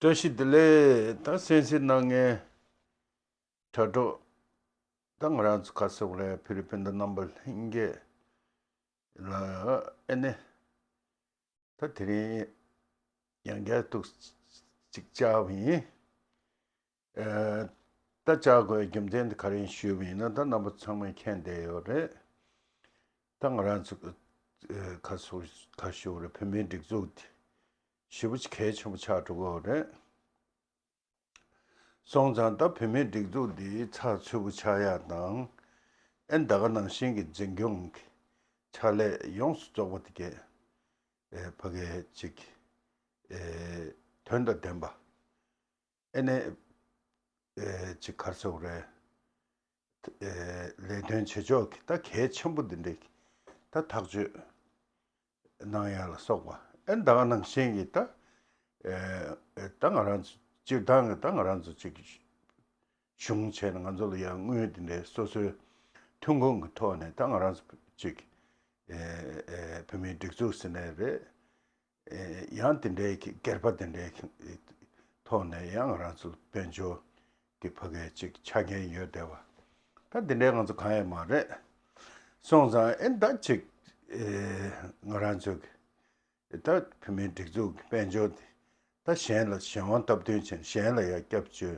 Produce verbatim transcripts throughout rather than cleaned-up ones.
བཀྲ་ཤིས་བདེ་ལེགས། ད་གསན་གཟིགས་གནང་མཁན་དྲ་གྲོགས། ད་ང་རང་ཚོ་ག་ཟེར་དགོས་རེད། ཕི་རི་པིན་དུ་རྣམ་པ་ལྷན་རྒྱས་ལ་ཨེ་ནི། ད་དེ་རིང་ཡང་བསྐྱར་དུ་ཅིག་བཅར་བ་ཡིན། ཨ། ད་བཅར་དགོས་རྒྱུ་མཚན་དེ་ག་རེ་ཡིན་ཞུས་པ་ཡིན་ན། ད་རྣམ་པ་ཚང་མས་མཁྱེན་བསྡད་ཡོད་རེད། ད་ང་རང་ཚོ་ཨ་ག་ཟེར་ག་ཞུ་དགོས་རེད། བོད་མིའི་སྒྲིག་འཛུགས་དེ་ཞེ་པོ་ཅིག་གལ་ཆེན་པོ་ཆགས་འགྲོ་གི་ཡོད་རེད། སོང་ཙང་ད་བོད་མིའི་སྒྲིག་འཛུགས་འདི་ཚགས་ཚུད་པོ་ཆགས་ཡག་དང་། ཨེ་ད་ག་ནང་བཞིན་གྱི་འཛིན་སྐྱོང་གི་ཕྱག་ལས་ཡོངས་སུ་རྫོགས་པ་དེ་གས་ཨེ་ཕ་གི་ཅིག་ཨེ་དོན་དང་ལྡན་པ། ཨེ་ནས་ཨེ་ཅིག་ག་རེ་ཟེར་དགོས་རེད། ཨེ་ལས་དོན་བྱེད་ཕྱོགས་ཀྱི་ད་གལ་ཆེན་པོ་འདི་འདྲའི་ད་ཐག་གཅོད་གནང་ཡ་ལ་སོགས་པ། ཨེ་ད་ག་ནང་བཞིན་གྱི་ད་ཨེ་ད་ང་རང་ཚོ་སྤྱིར་བཏང་གི་ད་ང་རང་ཚོ་ཅིག་གཞུང་བྱས་ནས་ང་ཚོ་ལ་ཡང་དངུལ་འདི་འདྲའི་སོ་སོའི་ཐོན་ཁུངས་ཀྱི་ཐོག་ནས་ད་ང་རང་ཚོ་ཅིག་ཨེ་ཨེ་བོད་མིའི་སྒྲིག་འཛུགས་ཟེར་ནའི་རེད། ཨེ་ཡང་དེ་འདྲའི་གི་སྒེར་པ་དེ་འདྲའི་གི་ཐོག་ནས་ཡང་ང་རང་ཚོ་དཔལ་འབྱོར་གྱི་ཕ་གི་ཅིག་ཆ་རྐྱེན་ཡོད་བསྡད་པ། ད་དེ་འདྲའི་ང་ཚོ་གང་ཡང་མ་རེད། སོང་ཙང་ཨེ་ད་ཅིག་ཨེ་ང་རང་ཚོ་གི་ད་བོད་མིའི་སྒྲིག་འཛུགས་ཀྱི་དཔལ་འབྱོར་དེ་ད་གཞན་ལ་གཞན་དབང་སྟབས་བསྟུན་བྱས་ནས་གཞན་ལ་ཡང་སྐྱབས་བཅོལ།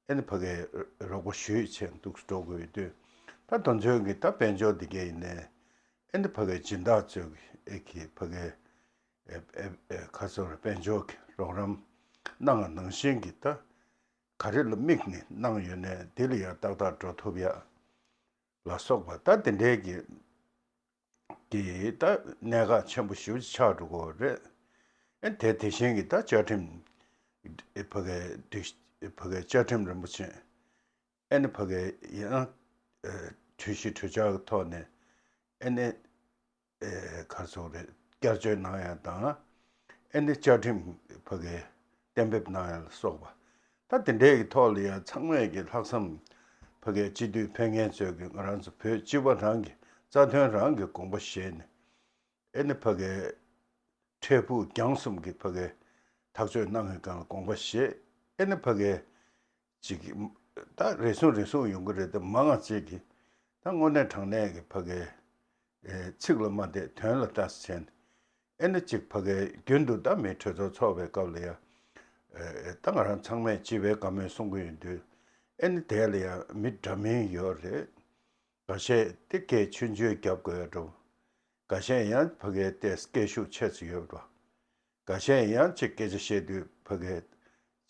ཨེ་ནི་ཕ་གིའི་རོགས་པ་ཞུས་བྱས་འདུག་འགྲོ་དགོས་ཡོད་དུས། ད་དེ་ཚོའི་གི་ད་དཔལ་འབྱོར་འདི་གས་ཡིན་ནའི་ཨེ་ནི་ཕ་གིའི་སྦྱིན་བདག་ཚོའི་གི་ཨེ་གི་ཕ་གིའི་ཨེ་ཨེ་ཨེ་ཁ་སོ་རེ་དཔལ་འབྱོར་གྱི་རོགས་རམ་གནང་བ་ནང་བཞིན་གྱི་ད་ག་རེ་ལ་དམིགས་ནས་གནང་ཡོད་ནའི་དེ་ལ་ཡང་ཏག་ཏག་འགྲོ་ཐུབ་ཡ་ལ་སོགས་པ་ད་དེ་འདྲའི་གི་གི་ད་གནད་འགག་ཆེན་པོ་ཞེ་པོ་ཅིག་ཆགས་འགྲོ་གི་རེད། ཨེ་དེ་དེ་བཞིན་གྱི་ད་བཅའ་ཁྲིམས་ཨེ་ཕ་གིའི་སྒྲིག་ཨེ་ཕ་གིའི་བཅའ་ཁྲིམས་རིན་པོ་ཆེ། ཨེ་ནི་ཕ་གིའི་ཡང་ཨེ་གྲོས་གཞི་གྲོས་འཆར་གྱི་ཐོག་ནས་ཨེ་ནི་ཨེ་ག་རེ་ཟེར་དགོས་རེད། བསྐྱར་བཅོས་གནང་ཡ་དང་། ཨེ་ནི་བཅའ་ཁྲིམས་ཕ་གིའི་གཏན་འབེབས་གནང་ཡ་ལ་སོགས་པ། ད་དེ་འདྲའི་གི་ཐོག་ལ་ཡང་ཚང་མས་ཀྱི་ལྷག་བསམ་ཕ་གིའི་སྤྱི་འཐུས་ཕེབས་མཁན་ཚོས་ཀྱི་ང་རང་ཚོ་བོད་སྤྱི་པ་རང་གི་རྩ་དོན་རང་གི་དགོངས་པ་བཞེས་ནས། ཨེ་ནི་ཕ་གིའི་འཕྲལ་ཕུགས་རྒྱང་གསུམ་གྱི་ཕ་གིའི་ཐག་གཅོད་གནང་བའི་སྒང་ལ་དགོངས་པ་བཞེས། ཨེ་ནི་ཕ་གིའི་ཅིག་གི་ད་རེ་ཟུང་རེ་ཟུང་ཡོང་གི་རེད་དེ། མང་ང་ཅིག་གིས་ད་དངོས་གནས་དྲང་གནས་ཀྱི་ཕ་གིའི་ཨེ་ཚིག་ལ་མ་བལྟས་དོན་ལ་ལྟ་ཟེར་ནས། ཨེ་ནི་ཅིག་ཕ་གིའི་རྒྱུན་དུ་ད་མི་གྲོས་ཚོགས་ཚོགས་པའི་སྐབས་ལ་ཡང་ཨེ་ད་ང་རང་ཚང་མས་སྤྱི་པའི་བཀའ་མོལ་གསུང་གི་ཡོད་དུས། ཨེ་ནི་དེ་ལ་ཡང་མི་འདྲ་མིན་ཡོད་རེད། འགའ་ཤས་དེ་སྐད་ཆུང་ཆུང་རྒྱབ་དགོས་འགྲོ། འགའ་ཤས་ཡང་ཕ་གིའི་ཏོག་ཙམ་སྐད་ཤུགས་ཆེ་ཙམ་ཡོད་འགྲོ། འགའ་ཤས་ཡང་ཅིག་སྐད་ཆ་བཤད་དུས་ཕ་གིའི་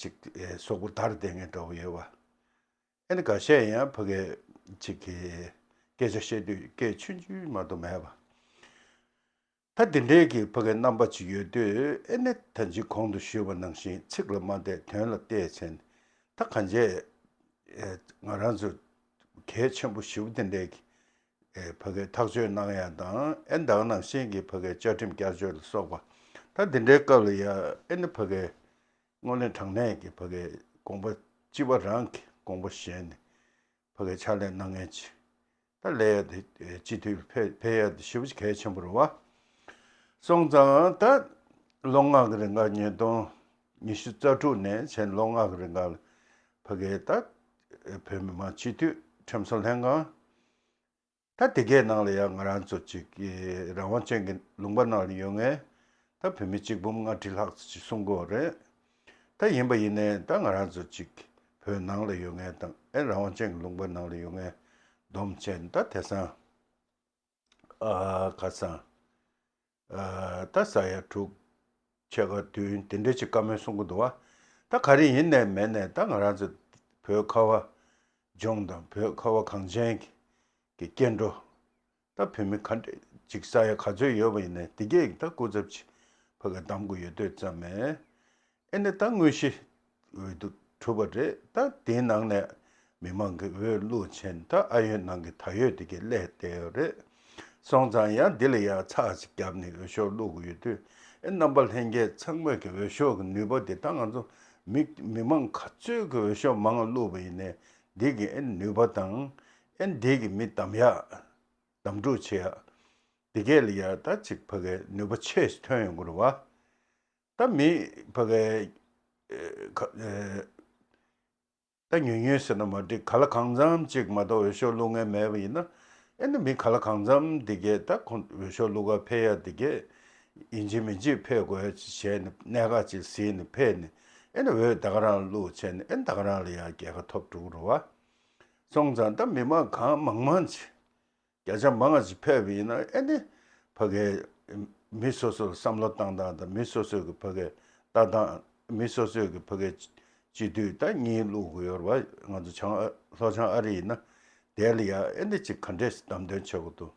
ཅིག་ཨེ་གཟུགས་པོ་འདར་བསྡད་མཁན་འདྲ་བོ་ཡོད་པ། ཨེ་ནི་འགའ་ཤས་ཡང་ཕ་གིའི་ཅིག་གི་སྐད་ཆ་བཤད་དུས་སྐད་ཆུང་ཆུང་མ་གཏོགས་མེད་པ། ད་དེ་འདྲའི་གི་ཕ་གིའི་རྣམ་པ་ཅིག་ཡོད་དུས། ཨེ་ནི་ད་ཅི་གོང་དུ་ཞུས་པ་ནང་བཞིན་ཚིག་ལ་མ་བལྟས་དོན་ལ་བལྟས་ཚེ། ད་གང་བྱས་ཨེ་ང་རང་ཚོ་གལ་ཆེན་པོ་ཞེ་པོ་དེ་འདྲའི་གི་ཨེ་ཕ་གིའི་ཐག་གཅོད་གནང་ཡ་དང་། ཨེ་ད་ག་ནང་བཞིན་གྱི་ཕ་གིའི་བཅའ་ཁྲིམས་བསྐྱར་བཅོས་ལ་སོགས་པ། ད་དེ་འདྲའི་སྐབས་ལ་ཡ་ཨེ་ནི་ཕ་གིའི་དངོས་གནས་དྲང་གནས་ཀྱི་ཕ་གིའི་དགོངས་པ་སྤྱི་པ་རང་གི་དགོངས་པ་བཞེས་ནས་ཕ་གིའི་ཕྱག་ལས་གནང་མཁན་ཅིག་ད་སླེབས་ཡ་དེ་ཨེ་སྤྱི་འཐུས་ཕེབས་ཕེབས་ཡ་དེ་ཞེ་པོ་ཅིག་གལ་ཆེན་པོ་རེད་པ། སོང་ཙང་ད་ལོ་ལྔ་གི་རིང་ག་ཉིས་སྟོང་ཉི་ཤུ་རྩ་དྲུག་ནས་བྱས་ལོ་ལྔ་གི་རིང་ག་ལ་ཕ་གིའི་ད་བོད་མི་མང་སྤྱི་འཐུས་ཁྲིམས་བཟོ་ལྷན་ཁང་། ད་དེ་གའི་ནང་ལ་ཡང་ང་རང་ཚོ་ཅིག་གི་རང་དབང་ཅན་གྱི་ལུང་པ་ནང་ལ་ཡོད་མཁན་ད་བོད་མི་གཅིག་འབུམ་ལྔ་ཁྲི་ལྷག་ཙམ་ཅིག་གསུང་གི་ཡོད་རེད། ད་ཡིན་པ་ཡིན་ནའི་ད་ང་རང་ཚོ་ཅིག་བོད་ནང་ལ་ཡོད་མཁན་དང་ཨེ་རང་དབང་ཅན་གྱི་ལུང་པ་ནང་ལ་ཡོད་མཁན་བསྡོམས་བྱས་ནས་ད་དེང་སང་ཨ་ཁ་སང་ཨ་ད་ས་ཡ་དྲུག་ཕྱེད་ཀ་བདུན་དེ་འདྲ་ཅིག་བཀའ་མོལ་གསུང་གི་འདུག་བ། ད་ག་རེ་ཡིན་ནའི་མིན་ནའི་ད་ང་རང་ཚོ་བོད་ཁ་བ་ལྗོངས་དང་བོད་ཁ་བ་གངས་ཅན་གྱི་གི་སྐྱེ་འགྲོ། ད་བོད་མི་ག་འདྲ་ཅིག་ས་ཡ་ག་ཚོད་ཡོད་པ་ཡིན་ནའི་དེ་གས་ཀྱི་ད་སྐུ་ཚབ་ཅིག་ཕ་གིར་གདམ་དགོས་ཡོད་དུས་ཙམ་མེད། ཨེ་ནི་ད་དངོས་གཞི་འོས་བསྡུ་གྲུབ་པ་རེད། ད་དེའི་ནང་ནས་མི་མང་གི་འོས་བླུགས་ཆེན་ད་ཨ་ཡོད་ནང་གི་ད་ཡོད་དེ་གི་སླེབས་བསྡད་ཡོད་རེད། སོང་ཙང་ཡང་འདི་ལ་ཡང་ཚགས་ཅིག་བརྒྱབ་ནས་འོས་ཤོག་བླུགས་དགོས་ཡོད་དུས། ཨེ་རྣམ་པ་ལྷན་རྒྱས་ཚང་མས་ཀྱི་འོས་ཤོག་གི་ནུས་པ་དེ་ད་ང་ཚོ་མི་མི་མང་ག་ཚོད་ཀྱི་འོས་ཤོག་མང་བ་བླུགས་པ་ཡིན་ནའི་འདི་གི་ཨེ་ནུས་པ་དང་ཨེ་འདི་གི་མི་གདམ་ཡག་གདམ་སྒྲུག་བྱེད་ཡག་འདི་གས་ལ་ཡང་ད་ཅིག་ཕ་གིའི་ནུས་པ་ཆེ་ཐོན་ཡོང་གི་རེད་བ། ད་མི་ཕ་གིའི་ ཨེ་ཁ་ཨེ་ད་ཉུང་ཉུང་ཟེར་ན་མ་འགྲིག། ག་ལ་གང་འཚམ་ཅིག་མ་གཏོགས་འོས་ཤོག་བླུག་མཁན་མེད་པ་ཡིན་ན། ཨེ་ནི་མི་ག་ལ་གང་འཚམ་འདི་གས་ད་ཁོང་འོས་ཤོག་བླུག་ག་ཕེབས་ཡ་འདི་གས་ཡིན་གཅིག་མིན་གཅིག་ཕེབས་དགོས་ཡ་ཅིག་བྱས་ནས་གནད་འགག་ཅིག་གཟིགས་ནས་ཕེབས་ནས། ཨེ་ནི་འོས་ད་ག་རང་བླུག་བྱས་ནས་ཨེ་ནི་ད་ག་རང་ལ་ཡ་རྒྱལ་ཁ་ཐོབ་འགྲོ་གི་རེད་བ། སོང་ཙང་ད་མི་མང་གང་མང་མང་ཅིག་བརྒྱ་ཆ་མང་ང་ཅིག་ཕེབས་པ་ཡིན་ན། ཨེ་ནི་ཕ་གའི་མི་སོ་སོར་བསམ་བློ་བཏང་སྟངས་དང་མི་སོ་སོའི་གི་ཕ་གའི་ལྟ་སྟངས། མི་སོ་སོའི་གི་ཕ་གའི་སྤྱི་འཐུས་ད་གཉིས་བླུག་གི་ཡོད་རེད་བ། ང་ཚོ་བྱང་ཨ་ལྷོ་བྱང་ཨ་རི་ཡིན་ན་དེ་ལ་ཡ་ཨེ་འདི་ཅིག་ག་འདྲས་བདམས་ཐོན་བྱེད་དགོས་འདུག་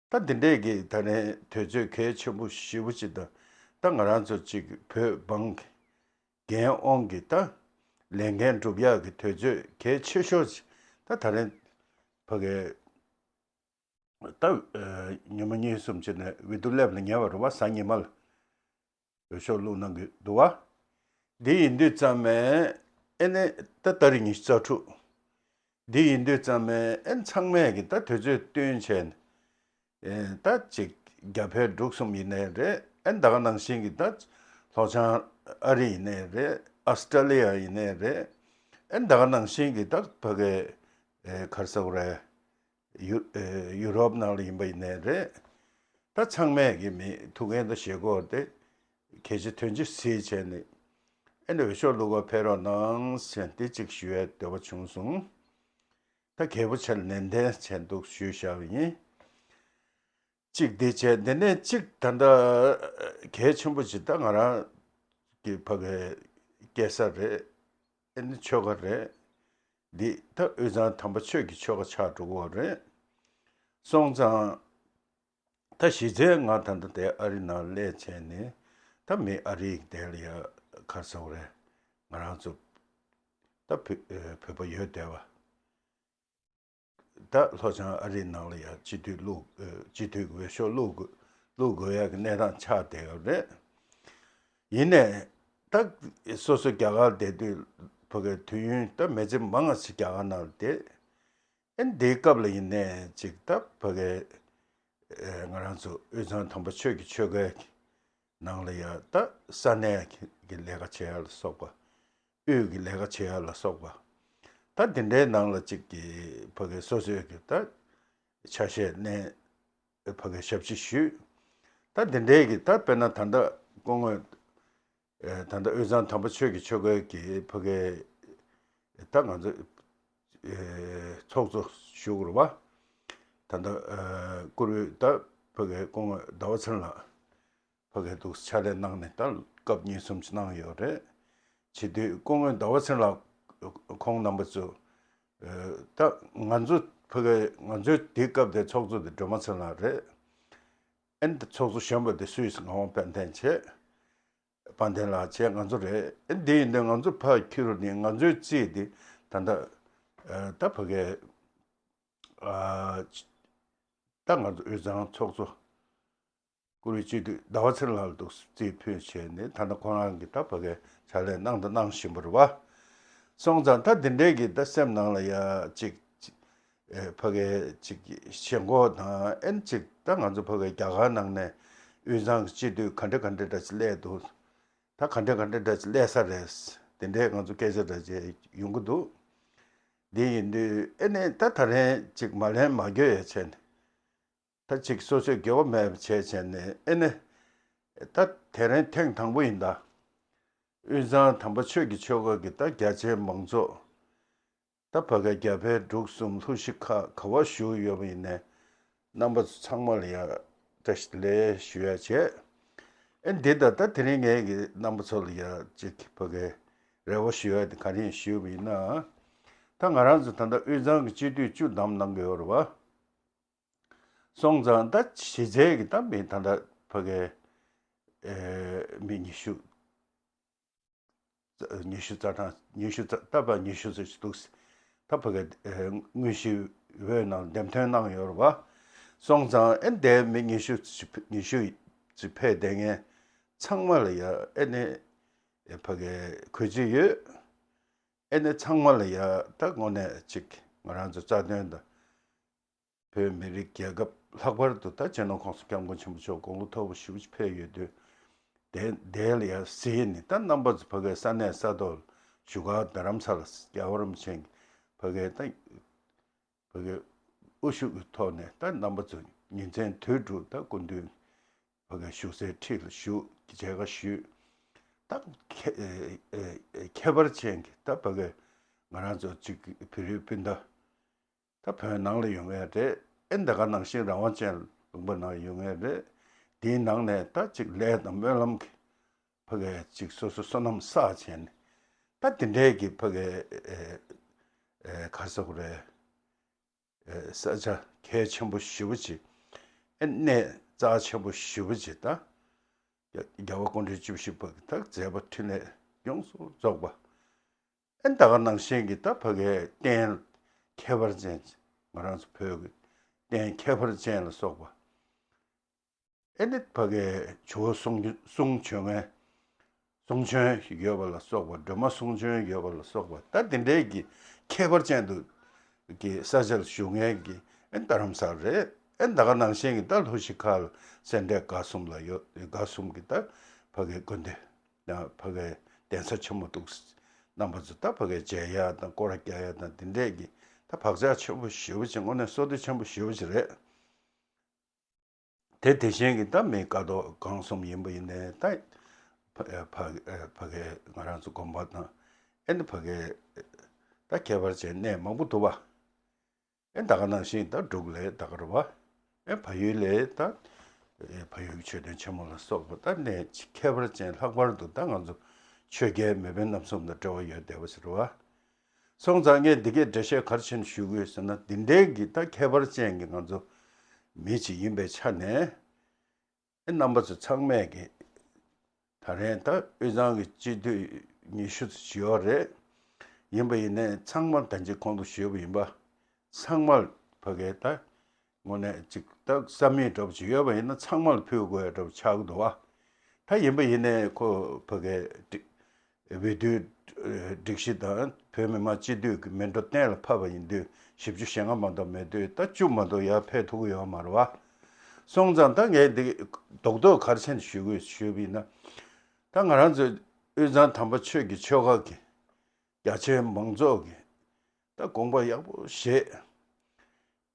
ད་འདི་འདྲས་ཀྱི་ད་ནས་དུས་ཚོད་གལ་ཆེན་པོ་ཞེ་པོ་ཅིག་དང་། ད་ང་རང་ཚོ་ཅིག་བོད་འབངས་ཀྱི་འགན་དབང་གི་ད་ལས་འགན་སྒྲུབ་ཡག་གི་དུས་ཚོད་གལ་ཆེ་ཤོས་ཅིག་ད་ད་རིང་ཕ་གའི་ད་ཨ་ཉི་མ་གཉིས་གསུམ་ཅིག་ནས་འོས་བསྡུ་སླེབས་ལ་ཉེ་བ་རེད་བ། གཟའ་ཉི་མ་ལ་འོས་ཤོག་བླུག་གནང་གི་འདུག་བ། འདི་ཡིན་དུས་ཙམ་ནས་ཨེ་ནི་ད་ཏ་རིག་ཉི་ཤུ་རྩ་དྲུག་འདི་ཡིན་དུས་ཙམ་ནས་ཨེ་ཚང་མས་ཀྱི་ད་དུས་ཚོད་བསྟུན་བྱས་ནས་ཨེ་ད་ཅིག་རྒྱ་བལ་འབྲུག་གསུམ་ཡིན་ནའི་རེད། ཨེ་ད་ག་ནང་བཞིན་གྱི་ད་ལྷོ་བྱང་ཨ་རི་ཡིན་ནའི་རེད། ཨ་སི་ཀྲ་ལི་ཡ་ཡིན་ནའི་རེད། ཨེ་ད་ག་ནང་བཞིན་གྱི་ད་ཕ་གའི་ཨེ་ག་རེ་ཟེར་དགོས་རེད། ཡུ་ཨེ་ཡུ་རོབ་ནང་ལ་ཡིན་པ་ཡིན་ནའི་རེད། ད་ཚང་མས་ཀྱི་མི་ཐུགས་འགན་དང་བཞེས་སྒོ་དེ་གལ་ཆེ་དོན་ཆེ་གཟིགས་བྱས་ནས་ཨེ་ནི་འོས་ཤོག་བླུག་ག་ཕེབས་རོགས་གནང་ཟེར་འདི་གཅིག་ཞུ་ཡའི་འདོད་པ་བྱུང་སོང་། ད་གལ་པོ་ཆེ་ལ་ནན་ཏན་བྱས་འདུག་ཞུས་བཞག་པ་ཡིན། གཅིག་འདི་བྱས། འདི་ནས་གཅིག་ད་ལྟ་གལ་ཆེན་པོ་ཅིག་ད་ང་རང་གི་ཕ་གའི་སྐྱེས་ས་རེད། ཨེ་ནི་ཆོལ་ཁ་རེད། འདི་ད་དབུས་གཙང་དམ་པ་ཆོས་ཀྱི་ཆོལ་ཁ་ཆགས་འགྲོ་གི་ཡོད་རེད། སོང་ཙང་ད་གཞི་རྩའི་ང་ད་ལྟ་དེ་ཨ་རི་ནང་སླེབས་བྱས་ནས་ད་མི་ཨ་རི་ཡིག་དེ་ལ་ཡ་ག་རེ་ཟེར་དགོས་རེད། ང་རང་ཚོ་ད་བོད་ཨེ་བོད་པ་ཡོད་བསྡད་པ། ད་ལྷོ་བྱང་ཨ་རིའི་ནང་ལ་ཡང་སྤྱི་འཐུས་བླུག་ཨ་སྤྱི་འཐུས་ཀྱི་འོས་ཤོག་བླུག་དགོས་བླུག་དགོས་ཡག་གི་གནས་སྟངས་ཆགས་བསྡད་ཡོད་རེད། ཡིན་ནའི་ད་སོ་སོ་རྒྱ་གར་བསྡད་དུས་ཕ་གི་དུས་ཡུན་ད་མི་ཚེ་མང་ང་ཞིག་རྒྱ་གར་ནང་ལ་བསྡད། ཨེ་འདིའི་སྐབས་ལ་ཡིན་ནའི་ཅིག་ད་ཕ་གི་ཨེ་ང་རང་ཚོ་དབུས་གཙང་དམ་པ་ཆོས་ཀྱི་ཆོལ་ཁའི་ནང་ལ་ཡང་ད་ས་གནས་ཀྱི་ལས་ཀ་བྱེད་ཡ་ལ་སོགས་པ། དབུས་ཀྱི་ལས་ཀ་བྱེད་ཡ་ལ་སོགས་པ། ད་དེ་འདྲའི་ནང་ལ་གཅིག་གི་ཕ་གི་སོ་སོའི་གི་ད་ཆ་ཤས་གནས་ཕ་གི་ཞབས་ཕྱི་ཞུས། ད་དེ་འདྲའི་གི་ད་དཔེར་ན་ད་ལྟ་སྐུ་ངོ་ཨེ་ད་ལྟ་དབུས་གཙང་དམ་པ་ཆོས་ཀྱི་ཆོལ་ཁའི་གི་ཕ་གི་ད་ང་ཚོ་ཨེ་ཚོགས་གཙོ་ཞུ་དགོས་རེད་བ། ད་ལྟ་ཨེ་བཀུར་འོས་ད་ཕ་གི་སྐུ་ངོ་ཟླ་བ་ཚེ་རིང་ལགས། ཕ་གིར་འདུག་ཕྱག་ལས་གནང་ནས་ད་སྐབས་གཉིས་གསུམ་ཅིག་གནང་ཡོད་རེད། བྱེད་དུས་སྐུ་ངོ་ཟླ་བ་ཚེ་རིང་ལགས་ཁོང་རྣམ་པ་ཚོ་ཨེ་ད་ང་ཚོ་ཕ་གི་ང་ཚོའི་དེའི་སྐབས་དེ་ཚོགས་གཙོ་དེ་སྒྲོལ་མ་ཚེ་རིང་ལགས་རེད། ཨེ་འདི་ཚོགས་གཙོ་གཞོན་པ་དེ་སུད་སི་ངག་དབང་དཔལ་ལྡན་བྱས། དཔལ་ལྡན་ལགས་བྱས་ང་ཚོ་རེད། ཨེ་འདི་ཡིན་དུས་ང་ཚོ་ཕར་འཁྱེར་རོགས་ནི་ང་ཚོའི་རྩིས་དེ་ད་ལྟ་ཨེ་ད་ཕ་གི་ཨ་ད་ང་ཚོ་དབུས་གཙང་ཚོགས་གཙོ་བཀུར་འོས་སྤྱི་འཐུས་ཟླ་བ་ཚེ་རིང་ལགས་ལ་འདུག་རྩིས་ཕུལ་བྱས་ནས་ད་ལྟ་ཁོ་རང་གི་ད་ཕ་གི་ཕྱག་ལས་གནང་དང་གནང་བཞིན་པ་རེད་བ། སོང་ཙང་ད་འདི་འདྲའི་གི་ད་སེམས་ནང་ལ་ཡ་གཅིག་ཨེ་ཕ་གི་གཅིག་ཞེན་ཁོག་དང་ཨེ་གཅིག་ད་ང་ཚོ་ཕ་གི་རྒྱ་གར་ནང་ནས་དབུས་གཙང་གི་སྤྱི་འཐུས་ག་འདྲ་ག་འདྲ་འདྲ་ཅིག་སླེབས་འདུག་ད་ག་འདྲ་ག་འདྲ་འདྲ་ཅིག་སླེབས་ས་རེད། དེ་འདྲའི་ང་ཚོ་སྐད་ཆ་འདྲ་ཅིག་ཡོང་གི་འདུག་འདི་ཡིན་དུས་ཨེ་ནས་ད་ད་རན་གཅིག་མ་ལན་མ་འགྱོད་ཡ་བྱས་ནས། ད་ཅིག་སོ་སོས་དགེ་བ་མེད་པ་བྱས་བྱས་ནས་ཨེ་ནས། ད་དེ་རིང་ཐེངས་དང་པོ་ཡིན་ད། དབུས་གཙང་དམ་པ་ཆོས་ཀྱི་ཆོལ་ཁ་གི་ད་རྒྱ་ཆེའི་མང་ཚོགས། ད་ཕ་གི་རྒྱ་བལ་འབྲུག་གསུམ་ལྷུ་ཞི་ཁག་ག་བ་བཞུགས་ཡོད་པ་ཡིན་ནའི། རྣམ་པ་ཚོ་ཚང་མ་ལ་ཡ་བཀྲ་ཤིས་བདེ་ལེགས་ཞུ་ཡ་བྱས། ཨེ་འདི་ད་ད་དེ་རིང་ངས་ཀྱི་རྣམ་པ་ཚོ་ལ་ཡ་ཅིག་ཕ་གི་རེ་བ་ཞུ་ཡ་དེ་ག་རེ་ཞུས་པ་ཡིན་ན། ད་ང་རང་ཚོ་ད་ལྟ་དབུས་གཙང་གི་སྤྱི་འཐུས་བཅུ་བདམས་གནང་གི་ཡོད་རེད་བ། སོང་ཙང་ད་གཞི་རྩའི་གི་ད་མི་ད་ལྟ་ཕ་གི་ཨེ་མི་ཉི་ཤུ་ཉི་ཤུ་རྩ་གྲངས་ཉི་ཤུ་རྩ་ད་ཕ་ཉི་ཤུ་ཙམ་ཞིག་འདུག་ད་ཕ་གི་ཨེ་དངོས་གཞི་འོས་ནང་འདེམས་ཐོན་གནང་ཡོད་རེད་བ། སོང་ཙང་ཨེ་འདས་མི་ཉི་ཤུ་ཉི་ཤུ་ཙམ་ཕེབས་བསྡད་མཁན་ཚང་མ་ལ་ཡ་ཨེ་ནི་ཨེ་ཕ་གི་གུས་བརྩི་ཡོད། ཨེ་ནི་ཚང་མ་ལ་ཡ་ད་དངོས་གནས་ཅིག་ང་རང་ཚོ་རྩ་དོན་དང་། བོད་མི་རིགས་རྒྱལ་ཁབ་ལྷག་པར་དུ་ད་སྤྱི་ནོར་༸གོང་ས་༸སྐྱབས་མགོན་ཆེན་པོ་མཆོག་དགུང་ལོ་མཐོ་པོ་ཞེ་པོ་ཅིག་ཕེབས་ཡོད་དུས། དེ་དེ་ལ་ཡང་གཟིགས་ནས། ད་རྣམ་པ་ཚོ་ཕ་གིའི་ས་གནས་ས་ཐོག་བཞུགས་སྒར་རྡ་རམ་ས་ལ་རྒྱལ་བ་རིན་པོ་ཆེ་གི་ཕ་གིའི་ད་ཕ་གིའི་དབུ་བཞུགས་ཀྱི་ཐོག་ནས། ད་རྣམ་པ་ཚོ་ཉིན་མཚན་དུས་དྲུག་ད་སྐུ་མདུན་ཕ་གིའི་བཞུགས་སའི་འཁྲིས་ལ་བཞུགས། མཇལ་ཁ་ཞུས། ད་ཁྱད་ཨེ་ཨེ་ཨེ་ཁྱད་པར་ཅན་གྱི་ད་ཕ་གིའི་ང་རང་ཚོ་གཅིག་བོད་རིགས་སྤུན་ཟླ་ད་བོད་ནང་ལ་ཡོད་མཁན་རེད། ཨེ་འདི་ག་ནང་བཞིན་རང་དབང་ཅན་ལུང་པ་ནང་ཡོད་མཁན་རེད། དེའི་ནང་ནས་ད་ཅིག་ལས་དང་སྨོན་ལམ་གྱི་ཕ་གིའི་ཅིག་སོ་སོ་བསོད་ནམས་བསགས་བྱས་ནས། ད་དེ་འདྲའི་གི་ཕ་གིའི་ཨེ་ཨེ་ག་རེ་ཟེར་དགོས་རེད། ཨེ་ས་ཆ་གལ་ཆེན་པོ་ཞེ་པོ་ཅིག་ཨེ་གནས་རྩ་ཆེན་པོ་ཞེ་པོ་ཅིག་ད་རྒྱལ་བ་སྐུ་ཕྲེང་བཅུ་བཞི་པ་གི་ད་མཛད་པ་འཕྲིན་ལས་ཡོངས་སུ་རྫོགས་པ། ཨེ་ད་ག་ནང་བཞིན་གྱི་ད་ཕ་གིའི་རྟེན་ཁྱད་པར་ཅན། ང་རང་ཚོ་བོད་ཀྱི་རྟེན་ཁྱད་པར་ཅན་ལ་སོགས་པ། ཨེ་ནི་ཕ་གིའི་ཇོ་བོ་གསུང་གསུང་བྱོན་མཁན། གསུང་བྱོན་ཡོད་པ་ལ་སོགས་པ། སྒྲོལ་མ་གསུང་བྱོན་ཡོད་པ་ལ་སོགས་པ། ད་དེ་འདྲའི་གི་ཁྱད་པར་ཅན་དུ་གི་ས་ཆ་ལ་བཞུགས་མཁན་གྱི་ཨེ་རྡ་རམ་ས་རེད། ཨེ་ད་ག་ནང་བཞིན་གྱི་ད་ལྷོ་གཞིས་ཁ་ལ་སེ་འབྲས་དགའ་གསུམ་ལ་ཡོད། དགའ་གསུམ་གྱི་ད་ཕ་གིའི་དགོན་སྡེ། ཡང་ཕ་གིའི་གདན་ས་ཆེན་མོ་འདུག་རྣམ་པ་ཚོ་ད་ཕ་གིའི་མཇལ་ཡ་དང་སྐོར་ར་རྒྱག་ཡ་དང་དེ་འདྲས་ཀྱི་ད་བག་ཆགས་ཆེན་པོ་ཞེ་པོ་ཅིག་དངོས་གནས་བསོད་བདེ་ཆེན་པོ་ཞེ་པོ་ཅིག་རེད། དེ་དེ་བཞིན་གྱི་ད་མི་དགའ་མདོག་གང་གསུམ་ཡིན་པ་ཡིན་ནའི་ད་ཕ་ཕ་ཕ་གིའི་ང་རང་ཚོ་དགོན་པ་དང་། ཨེ་ནི་ཕ་གིའི་ད་ཁྱད་པར་ཅན་གནས་མང་པོ་འདུག་བ། ཨེ་ད་ག་ནང་བཞིན་ད་འབྲུག་ལ་ད་ག་རེད་བ། ཨེ་བལ་ཡུལ་ལ་ད་ཨེ་བལ་ཡུལ་མཆོད་རྟེན་ཆེན་མོ་ལ་སོགས་པ་ད་གནས་ཁྱད་པར་ཅན། ལྷག་པར་དུ་ད་ང་ཚོ་ཆོས་རྒྱལ་མེས་དབོན་རྣམ་གསུམ་དང་འབྲེལ་བ་ཡོད་བསྡད་པ་ཞིག་རེད་བ། སོང་ཙང་ངས་འདི་གའི་འགྲེལ་བཤད་ག་རེ་བྱས་ནས་ཞུ་དགོས་ཟེར་ན། འདི་འདྲའི་གི་ད་ཁྱད་པར་ཅན་གྱི་ང་ཚོ་མི་ཅིག་ཡིན་པའི་ཆ་ནས། ཨེ་རྣམ་པ་ཚོ་ཚང་མས་ཀྱི་ད་རེས་ད་དབུས་གཙང་གི་སྤྱི་འཐུས་ཉི་ཤུ་ཙམ་ཡོད་རེད། ཡིན་པ་ཡིན་ནའི་ཚང་མ་ད་ཅི་གོང་དུ་ཞུས་པ་ཡིན་པ། ཚང་མར་ཕ་གིའི་ད་དངོས་གནས་ཅིག་ད་བསམ་ཡས་འདྲ་པོ་ཅིག་ཡོད་པ་ཡིན་ན་ཚང་མར་ཕུལ་དགོས་ཡ་འདྲ་པོ་ཆགས་ཀྱི་འདུག་བ། ད་ཡིན་པ་ཡིན་ནའི་ཁོ་ཕ་གིའི་འོས་བསྡུའི་སྒྲིག་གཞི་དང་བོད་མི་མང་སྤྱི་འཐུས་ཀྱི་མེ་འགྲོ་གཏན་ལ་ཕབ་པ་ཡིན་དུས། བཞི་བཅུ་ཞེ་ལྔ་མ་གཏོགས་མེད་དུས། ད་བཅུ་མ་གཏོགས་ཡར་ཕེབས་ཐུབ་ཀྱི་ཡོད་མ་རེད་བ། སོང་ཙང་ད་ངས་འདི་རྡོག་རྡོག་ག་རེ་བྱས་ནས་ཞུ་དགོས་ཞུས་པ་ཡིན་ན། ད་ང་རང་ཚོའི་དབུས་གཙང་དམ་པ་ཆོས་ཀྱི་ཆོལ་ཁ་གི་རྒྱ་ཆེའི་མང་ཚོགས་ཀྱིས་ད་དགོངས་པ་ཡག་པོ་བཞེས།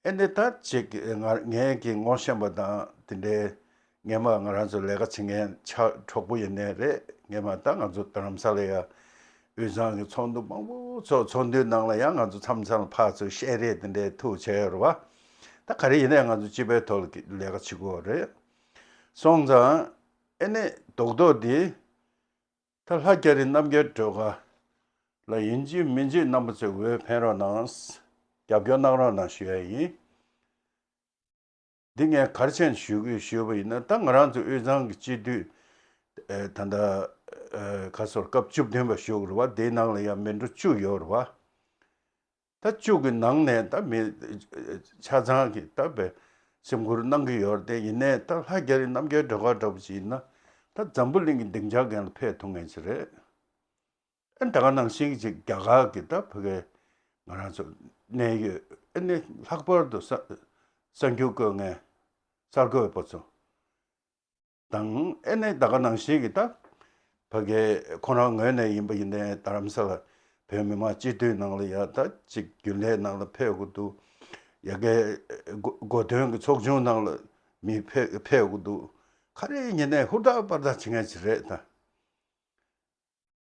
ཨེ་འདི་ད་ཅིག་ང་ངས་ཀྱི་ངོ་ཤེས་པ་དང་དེ་འདྲའི་སྔས་མ་ང་རང་ཚོ་ལས་ཀ་བྱེད་མཁན་ཆ་གྲོགས་པོ་ཡིན་ནའི་རེད། སྔས་མ་ད་ང་ཚོ་རྡ་རམ་ས་ལ་ཡ་དབུས་གཙང་གི་ཚོགས་འདུ་མང་པོ་ཚོགས། ཚོགས་འདུའི་ནང་ལ་ཡང་ང་ཚོ་མཚམས་མཚམས་ལ་ཕར་ཚུར་བཤད་རེས་དེ་འདྲའི་ཐུག་བྱས་ཡོད་རེད་བ། ད་ག་རེ་ཡིན་ནའི་ང་ཚོ་སྤྱི་པའི་ཐོག་ལ་ལས་ཀ་བྱེད་དགོས་རེད། སོང་ཙང་ཨེ་ནི་རྡོག་རྡོག་འདི། ད་ལྷ་རྒྱ་རི་རྣམ་རྒྱལ་སྒྲོལ་དཀར་ལ་ཡིན་གཅིག་མིན་གཅིག་རྣམ་པ་ཚོས་འོས་འཕེན་རོགས་གནང་། རྒྱབ་སྐྱོར་གནང་རོགས་གནང་ཞུ་ཡ་ཡིན། འདི་ངས་ག་རེ་བྱས་ནས་ཞུ་དགོས་ཞུས་པ་ཡིན་ན། ད་ང་རང་ཚོ་དབུས་གཙང་གི་སྤྱི་འཐུས་ཨེ་ད་ལྟ་ཨེ་ཁ་སོར་སྐབས་བཅུ་བདུན་པ་བཞུགས་རེད་བ། དེའི་ནང་ལ་ཡང་མི་འགྲོ་བཅུ་ཡོད་རེད་བ། ད་བཅུ་གི་ནང་ནས་ད་མི་ཆ་ཚང་གིས་ད་དཔེ་སེམས་ཁུར་གནང་གི་ཡོད་རེད་དེ། ཡིན་ནའི་ད་ལྷ་རྒྱ་རི་རྣམ་རྒྱལ་སྒྲོལ་དཀར་འདྲ་པོ་ཅིག་ཡིན་ན། ད་འཛམ་བུ་གླིང་གི་སྡིངས་ཆ་སྒང་ལ་ཕེབས་ཐུབ་མཁན་ཅིག་རེད། ཨ་ད་ག་ནང་བཞིན་ཅིག་རྒྱ་གར་གྱི་ད་ཕ་གིའི་ང་རང་ཚོ་གནད་ཡོད། ཨ་ནི་ལྷག་པར་དུ་གསར་གསར་འགྱུར་བཀོད་མཁན་གསར་འགོད་པ་ཚོ་དང་། ཨེ་ནས་ད་ག་ནང་བཞིན་གྱི་ད་ཕ་གི་ཁོ་རང་ངོས་ནས་ཡིན་པ་ཡིན་ནའི་རྡ་རམ་ས་ལ་བོད་མི་མང་སྤྱི་འཐུས་ནང་ལ་ཡ་ད་ཅིག་རྒྱུན་ལས་ནང་ལ་ཕེབས་དགོས་འདུག་ཡ་གི་གོ་གོ་སྟོན་གྱི་ཚོགས་ཆུང་ནང་ལ་མི་ཕེབས་ཕེབས་དགོས་འདུག་ག་རེ་ཡིན་ནའི་ཧུར་ཐག་པར་ཐག་བྱེད་མཁན་ཅིག་རེད་ད།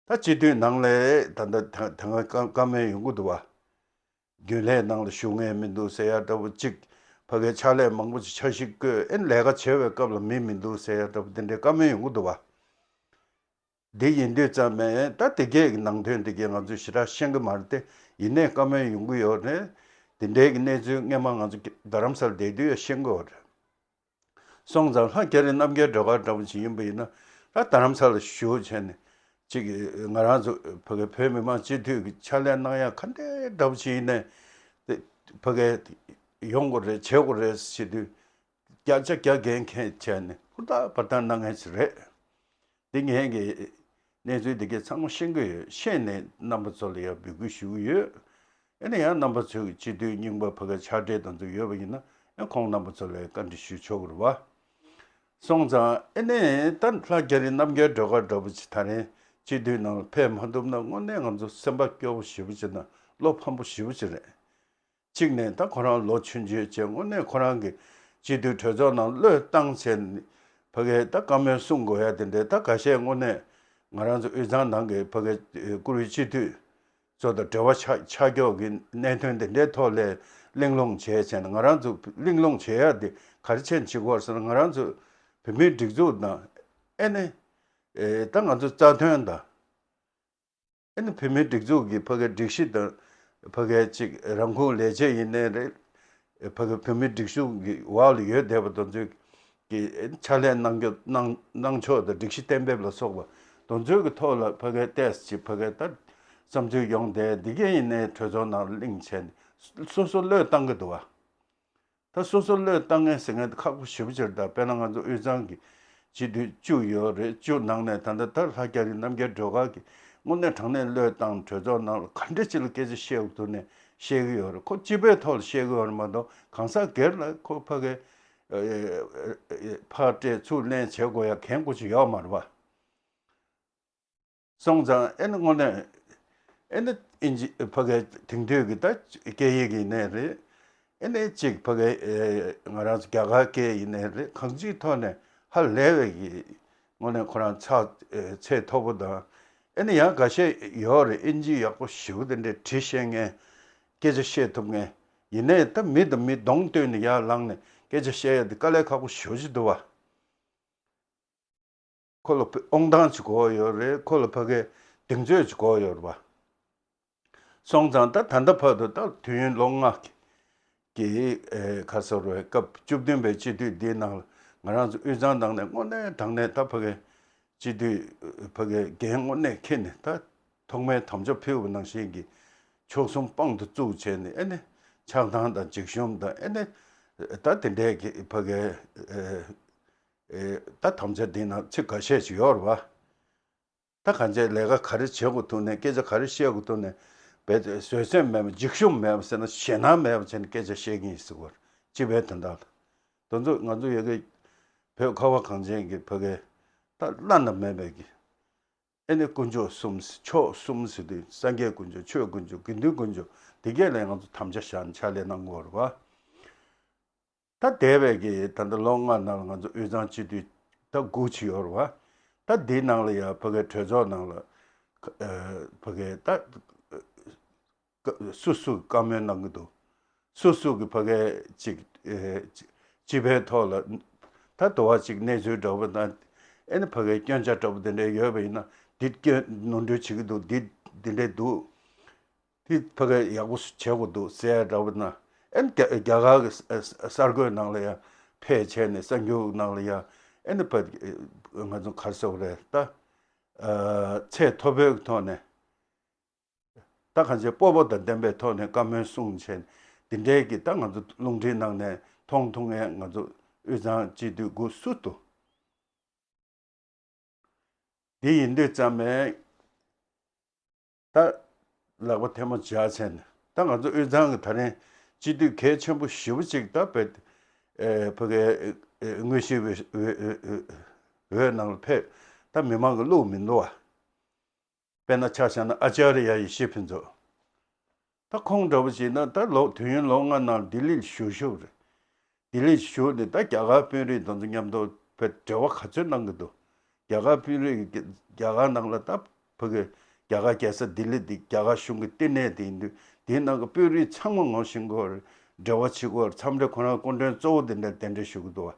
ད་སྤྱི་འཐུས་ནང་ལ་ད་ལྟ་ད་ད་ག་བཀའ་བཀའ་མོལ་ཡོང་གི་འདུག་བ། རྒྱུན་ལས་ནང་ལ་ཞུགས་མཁན་མི་འདུག་ཟེར་ཡ་འདྲ་པོ་གཅིག་ཕ་གིའི་ཕྱག་ལས་མང་པོ་ཅིག་འཆར་གཞི་བཀོད། ཨེ་ལས་ཀ་བྱེད་པའི་སྐབས་ལ་མི་མི་འདུག་ཟེར་ཡ་འདྲ་པོ་དེ་འདྲའི་བཀའ་མོལ་ཡོང་གི་འདུག་བ། འདི་ཡིན་དུས་ཙམ་ནས་ད་དེ་གས་ཀྱི་ནང་དོན་དེ་གས་ང་ཚོས་ཞེ་དྲག་ཤེས་ཀྱི་མ་རེད་དེ། ཡིན་ནའི་བཀའ་མོལ་ཡོང་གི་ཡོད་རེད། དེ་འདྲའི་གི་གནས་ཚུལ་སྔས་མ་ང་ཚོ་རྡ་རམ་ས་ལ་བསྡད་དུས་ཡང་ཤེས་ཀྱི་ཡོད་རེད། སོང་ཙང་ལྷ་རྒྱ་རི་རྣམ་རྒྱལ་སྒྲོལ་དཀར་འདྲ་པོ་ཅིག་ཡིན་པ་ཡིན་ན། ད་རྡ་རམ་ས་ལ་བཞུགས་བྱས་ནས་ཅིག་ང་རང་ཚོ་ཕ་གི་བོད་མི་མང་སྤྱི་འཐུས་ཀྱི་ཕྱག་ལས་གནང་ཡ་ག་འདྲའི་འདྲ་པོ་ཅིག་ཡིན་ནའི་དེ་ཕ་གི་ཡོང་དགོས་རེད། བྱེད་དགོས་རེད་ཟེར་དུས། བརྒྱ་ཆ་བརྒྱ་འགན་འཁྱེར་བྱས་ནས་ཧུར་ཐག་འབད་ཐག་གནང་མཁན་ཞིག་རེད། འདི་ངས་ཀྱི་གནས་ཚུལ་འདི་གས་ཚང་མ་ཤེས་ཀྱི་ཡོད། ཤེས་ནས་རྣམ་པ་ཚོ་ལ་ཡང་འབོད་སྐུལ་ཞུ་གི་ཡོད། ཨ་ནི་ཡང་རྣམ་པ་ཚོས་ཀྱི་སྤྱི་འཐུས་རྙིང་པ་ཕ་གི་ཕྱག་སྦྲེལ་དང་ཚོ་ཡོད་པ་ཡིན་ན་ཡང་ཁོང་རྣམ་པ་ཚོ་ལ་ཡང་བཀའ་འདྲི་ཞུ་ཆོག་གི་རེད་བ། སོང་ཙང་ཨེ་ནས་ད་ལྷ་རྒྱ་རི་རྣམ་རྒྱལ་སྒྲོལ་དཀར་འདྲ་པོ་ཅིག་ད་རིང་སྤྱི་འཐུས་ནང་ལ་ཕེབས་མ་ཐུབ་ན་དངོས་གནས་ང་ཚོ་སེམས་པ་སྐྱོ་པོ་ཞེ་པོ་ཅིག་དང་བློ་ཕམ་པོ་ཞེ་པོ་ཅིག་རེད། གཅིག་ནས་ད་ཁོ་རང་ལོ་ཆུང་ཆུང་བྱས་དངོས་གནས་ཁོ་རང་གི་སྤྱི་འཐུས་གྲོས་ཚོགས་ནང་བློས་བཏང་བྱས་ནས་ཕ་གིའི་ད་བཀའ་མོལ་གསུང་དགོས་ཡ་དེ་འདྲའི་ད་ཁ་ཤས་དངོས་གནས་ང་རང་ཚོ་དབུས་གཙང་ནང་གི་ཕ་གིའི་བཀུར་འོས་སྤྱི་འཐུས་ཚོ་དང་འབྲེལ་བ་ཆགས་ཆགས་ཀྱོག་གི་གནད་དོན་དེ་འདྲའི་ཐོག་ལ་གླེང་སློང་བྱས་བྱས་ནས། ང་རང་ཚོ་གླེང་སློང་བྱེད་ཡ་དེ་ག་རེ་བྱས་ནས་བྱེད་དགོས་ཟེར་ན། ང་རང་ཚོ་བོད་མིའི་སྒྲིག་འཛུགས་དང་ཨེ་ནས་ད་ང་ཚོ་རྩ་དོན་དང་། ཨེ་ནས་བོད་མིའི་སྒྲིག་འཛུགས་ཀྱི་ཕ་གིའི་སྒྲིག་གཞི་དང་ཕ་གིའི་ཅིག་རང་ཁུངས་ལས་བྱེད་ཡིན་ནའི་རེད། ཕ་གི་བོད་མིའི་སྒྲིག་གཞུང་གི་འོག་ལ་ཡོད་བསྡད་པ་དེ་ཚོས་ཀྱི་ཕྱག་ལས་གནང་རྒྱུ་གནང་གནང་ཕྱོགས་དང་སྒྲིག་གཞི་གཏན་འབེབས་ལ་སོགས་པ་དེ་ཚོའི་གི་ཐོག་ལ་ཕ་གིའི་ཏོག་ཙམ་ཅིག་ཕ་གིའི་ད་བསམ་ཚུལ་ཡོང་བསྡད་འདི་གས་ཡིན་ནའི་གྲོས་ཚོགས་ནང་གླེང་བྱས་ནས་སོ་སོ་བློས་བཏང་གི་འདུག་བ། ད་སོ་སོ་བློས་བཏང་མཁན་ཟེར་མཁན་དེ་ཁག་པོ་ཞེ་པོ་ཅིག་རེད། ད་དཔེར་ན་ང་ཚོ་དབུས་གཙང་གི་སྤྱི་འཐུས་བཅུ་ཡོད་རེད། བཅུ་ནང་ནས་ད་ལྟ་ད་ལྷ་རྒྱ་རི་རྣམ་རྒྱལ་སྒྲོལ་དཀར་གྱིས་དངོས་གནས་དྲང་གནས་བློས་བཏང་གྲོས་ཚོགས་ནང་ལ་ག་འདྲ་ཅིག་ལ་སྐད་ཆ་བཤད་དགོས་ཐུག་ནས་བཤད་ཀྱི་ཡོད་རེད། ཁོ་སྤྱི་པའི་ཐོག་ལ་བཤད་ཀྱི་ཡོད་རེད་མ་གཏོགས་གང་ཟག་སྒེར་ལ་ཁོ་ཕ་གི་ཕར་སྤྲད་ཚུར་ལེན་བྱེད་དགོས་ཡ་གན་དགོས་ཀྱི་ཡོད་མ་རེད་བ། སོང་ཙང་ཨེ་ནི་དངོས་གནས་ཨེ་ནི་ཨིན་ཇི་ཕ་གའི་དེང་དུས་ཀྱི་ད་སྐད་ཡིག་ཡིན་ནའི་རེད། ཨེ་ནི་གཅིག་ཕ་གའི་ཨེ་ང་རང་ཚོ་རྒྱ་གར་སྐད་ཡིན་ནའི་རེད། གང་ཅིའི་ཐོག་ནས་ཧ་ལས་པའི་གི་དངོས་གནས་ཁོ་རང་ཚགས་ཨེ་ཚད་མཐོ་པོ་དང་། ཨེ་ནི་ཡང་འགའ་ཤས་ཡོད་རེད། ཨིན་ཇི་ཡག་པོ་ཞེ་པོ་དེ་འདྲའི་བྲིས་ཤེས་མཁན། སྐད་ཆ་བཤད་ཐུབ་མཁན། ཡིན་ནའི་ད་མི་དང་མི་གདོང་བསྟུན་ནས་ཡར་ལངས་ནས་སྐད་ཆ་བཤད་ཡ་དེ་དཀའ་ལས་ཁག་པོ་ཞེ་པོ་ཅིག་འདུག་བ། ཁོ་ལ་དབང་ཐང་ཅིག་དགོས་ཡོད་རེད། ཁོ་ལ་ཕ་གའི་གདེང་ཚོད་ཅིག་དགོས་ཡོད་རེད་བ། སོང་ཙང་ད་ད་ལྟ་བར་དུ་ད་དུས་ཡུན་ལོ་ལྔ་གི་ཨེ་ག་རེ་ཟེར་རེད། སྐབས་བཅུ་བདུན་པའི་སྤྱི་འཐུས་འདིའི་ནང་ལ་ང་རང་ཚོ་དབུས་གཙང་ནང་ནས་དངོས་གནས་དྲང་གནས་ད་ཕ་གའི་སྤྱི་འཐུས་ཕ་གའི་འགན་དངོས་གནས་འཁྱེར་ནས་ད་ཐོག་མའི་དམ་བཅའ་ཕུལ་བ་ནང་བཞིན་གྱི་ཕྱོགས་གསུམ་དཔང་དུ་བཙུགས་བྱས་ནས། ཨེ་ནི་ཆགས་སྡང་དང་འཇིགས་ཞུམ་དང་། ཨེ་ནི་ད་དེ་འདྲའི་གི་ཕ་གའི་ཨེ་ཨེ་ད་དམ་བཅའ་འདི་ནང་ཚིག་འགའ་ཤས་ཅིག་ཡོད་རེད་བ། ད་གང་ཅིའི་ལས་ཀ་ག་རེ་བྱེད་དགོས་ཐུག་ནས། སྐད་ཆ་ག་རེ་བཤད་དགོས་ཐུག་ནས། བས་བཟོད་བསྲན་མེད་པ། འཇིགས་ཞུམ་མེད་པ་ཟེར་ན། ཞེད་སྣང་མེད་པ་བྱས་ནས་སྐད་ཆ་བཤད་ཀྱི་ཡིན་ཟེར་བ། སྤྱི་པའི་དོན་དག་ལ་དེ་ཚོ་ང་ཚོ་ཡ་གི་བོད་ཁ་བ་གངས་ཅན་གྱི་ཕ་གའི་ད་བླ་ན་མེད་པའི་གི་ཨེ་ནི་དཀོན་མཆོག་གསུམ། མཆོག་གསུམ་ཟེར་དུས་སངས་རྒྱས་དཀོན་མཆོག་ཆོས་དཀོན་མཆོག་དགེ་འདུན་དཀོན་མཆོག་འདི་གས་ལ་ང་ཚོ་དམ་བཅའ་བཞག་ནས་ཕྱག་ལས་གནང་དགོས་རེད་བ། ད་འདས་པའི་གི་ད་ལྟ་ལོ་ལྔ་ནང་ལ་ང་ཚོ་དབུས་གཙང་སྤྱི་འཐུས་ད་དགུ་ཅིག་ཡོད་རེད་བ། ད་འདིའི་ནང་ལ་ཡ་ཕ་གའི་གྲོས་ཚོགས་ནང་ལ་ཨ་ཕ་གའི་ད་སུ་སུ་བཀའ་མོལ་གནང་གི་འདུག་སུ་སུ་གི་ཕ་གའི་ཅིག་ཨ་སྤྱི་པའི་ཐོག་ལ་ད་དུ་བ་ཅིག་གནས་ཚུལ་འདྲ་པོ་དང་། ཨེ་ནི་ཕ་གའི་སྐྱོན་ཆ་འདྲ་པོ་དེ་འདྲ་ཡོད་པ་ཡིན་ན། འདི་སྐྱོན་ནོར་འཁྲུལ་བྱེད་ཀྱི་འདུག་འདི་འདི་འདྲ་འདུག་དེ་ཕ་གི་ཡག་པོ་བྱེད་དགོས་འདུག་ཟེར་འདྲ་པོ་ན། ཨེ་ནི་རྒྱ་རྒྱ་གར་གྱི་ས་ས་གསར་འགོད་ནང་ལ་ཡ་ཕེབས་བྱས་ནས་གསར་འགྱུར་ནང་ལ་ཡ། ཨེ་ནི་ཕ་ང་ཚོ་ག་རེ་ཟེར་དགོས་རེད། ད་ཨ་ཚད་མཐོ་པོའི་ཐོག་ནས། ད་གང་ཅིའི་སྤོབས་པ་དང་ལྡན་པའི་ཐོག་ནས་བཀའ་མོལ་གསུངས་བྱས་ནས། འདི་འདྲའི་གི་ད་ང་ཚོ་རླུང་འཕྲིན་ནང་ནས་མཐོང་ཐུབ་མཁན་ང་ཚོ་དབུས་གཙང་སྤྱི་འཐུས་དགུ་སུ་འདུག་འདི་ཡིན་དུས་ཙམ་པས་ད་ལག་པ་ཐལ་མོ་སྦྱར་བྱས་ནས། ད་ང་ཚོ་དབུས་གཙང་གི་ད་རིང་སྤྱི་འཐུས་གལ་ཆེན་པོ་ཞེ་པོ་ཅིག་ད་བོད་ཨེ་ཕ་གའི་ཨེ་དངོས་གཞིའི་འོས་འོས་འོས་འོས་འོས་ནང་ལ་ཕེབས། ད་མི་མང་གི་བླུགས་མི་འདུག་བ། དཔེར་ན་ཆ་བཞག་ན་ཨ་ཅཱརྱ་ཡེ་ཤེས་ཕུན་ཚོགས། ད་ཁོང་འདྲ་པོ་བྱས་ན་ད་ལོ་དུས་ཡུན་ལོ་ལྔ་ནང་ལྡི་ལིར་བཞུགས་བཞུགས་རེད། ལྡི་ལིར་བཞུགས་ནས་ད་རྒྱ་གར་དཔོན་རིགས་དེ་ཚོ་མཉམ་དུ་བོད་འབྲེལ་བ་ག་ཚོད་གནང་གི་འདུག་རྒྱ་གར་དཔོན་རིགས་ཀྱི་རྒྱ་གར་ནང་ལ་ད་ཕ་གི་རྒྱ་གར་རྒྱལ་ས་ལྡི་ལི་འདི་རྒྱ་གར་གཞུང་གི་བསྟི་གནས་དེ་ཡིན་དུས། དེའི་ནང་གི་དཔོན་རིགས་ཚང་མ་ངོ་ཤེས་ཀྱི་ཡོད་རེད། འབྲེལ་བ་བྱེད་ཀྱི་ཡོད་རེད། མཚམས་རེ་ཁོ་རང་སྐུ་མགྲོན་གཙོ་བོ་དེ་འདྲ་གདན་འདྲེན་ཞུ་གི་འདུག་བ།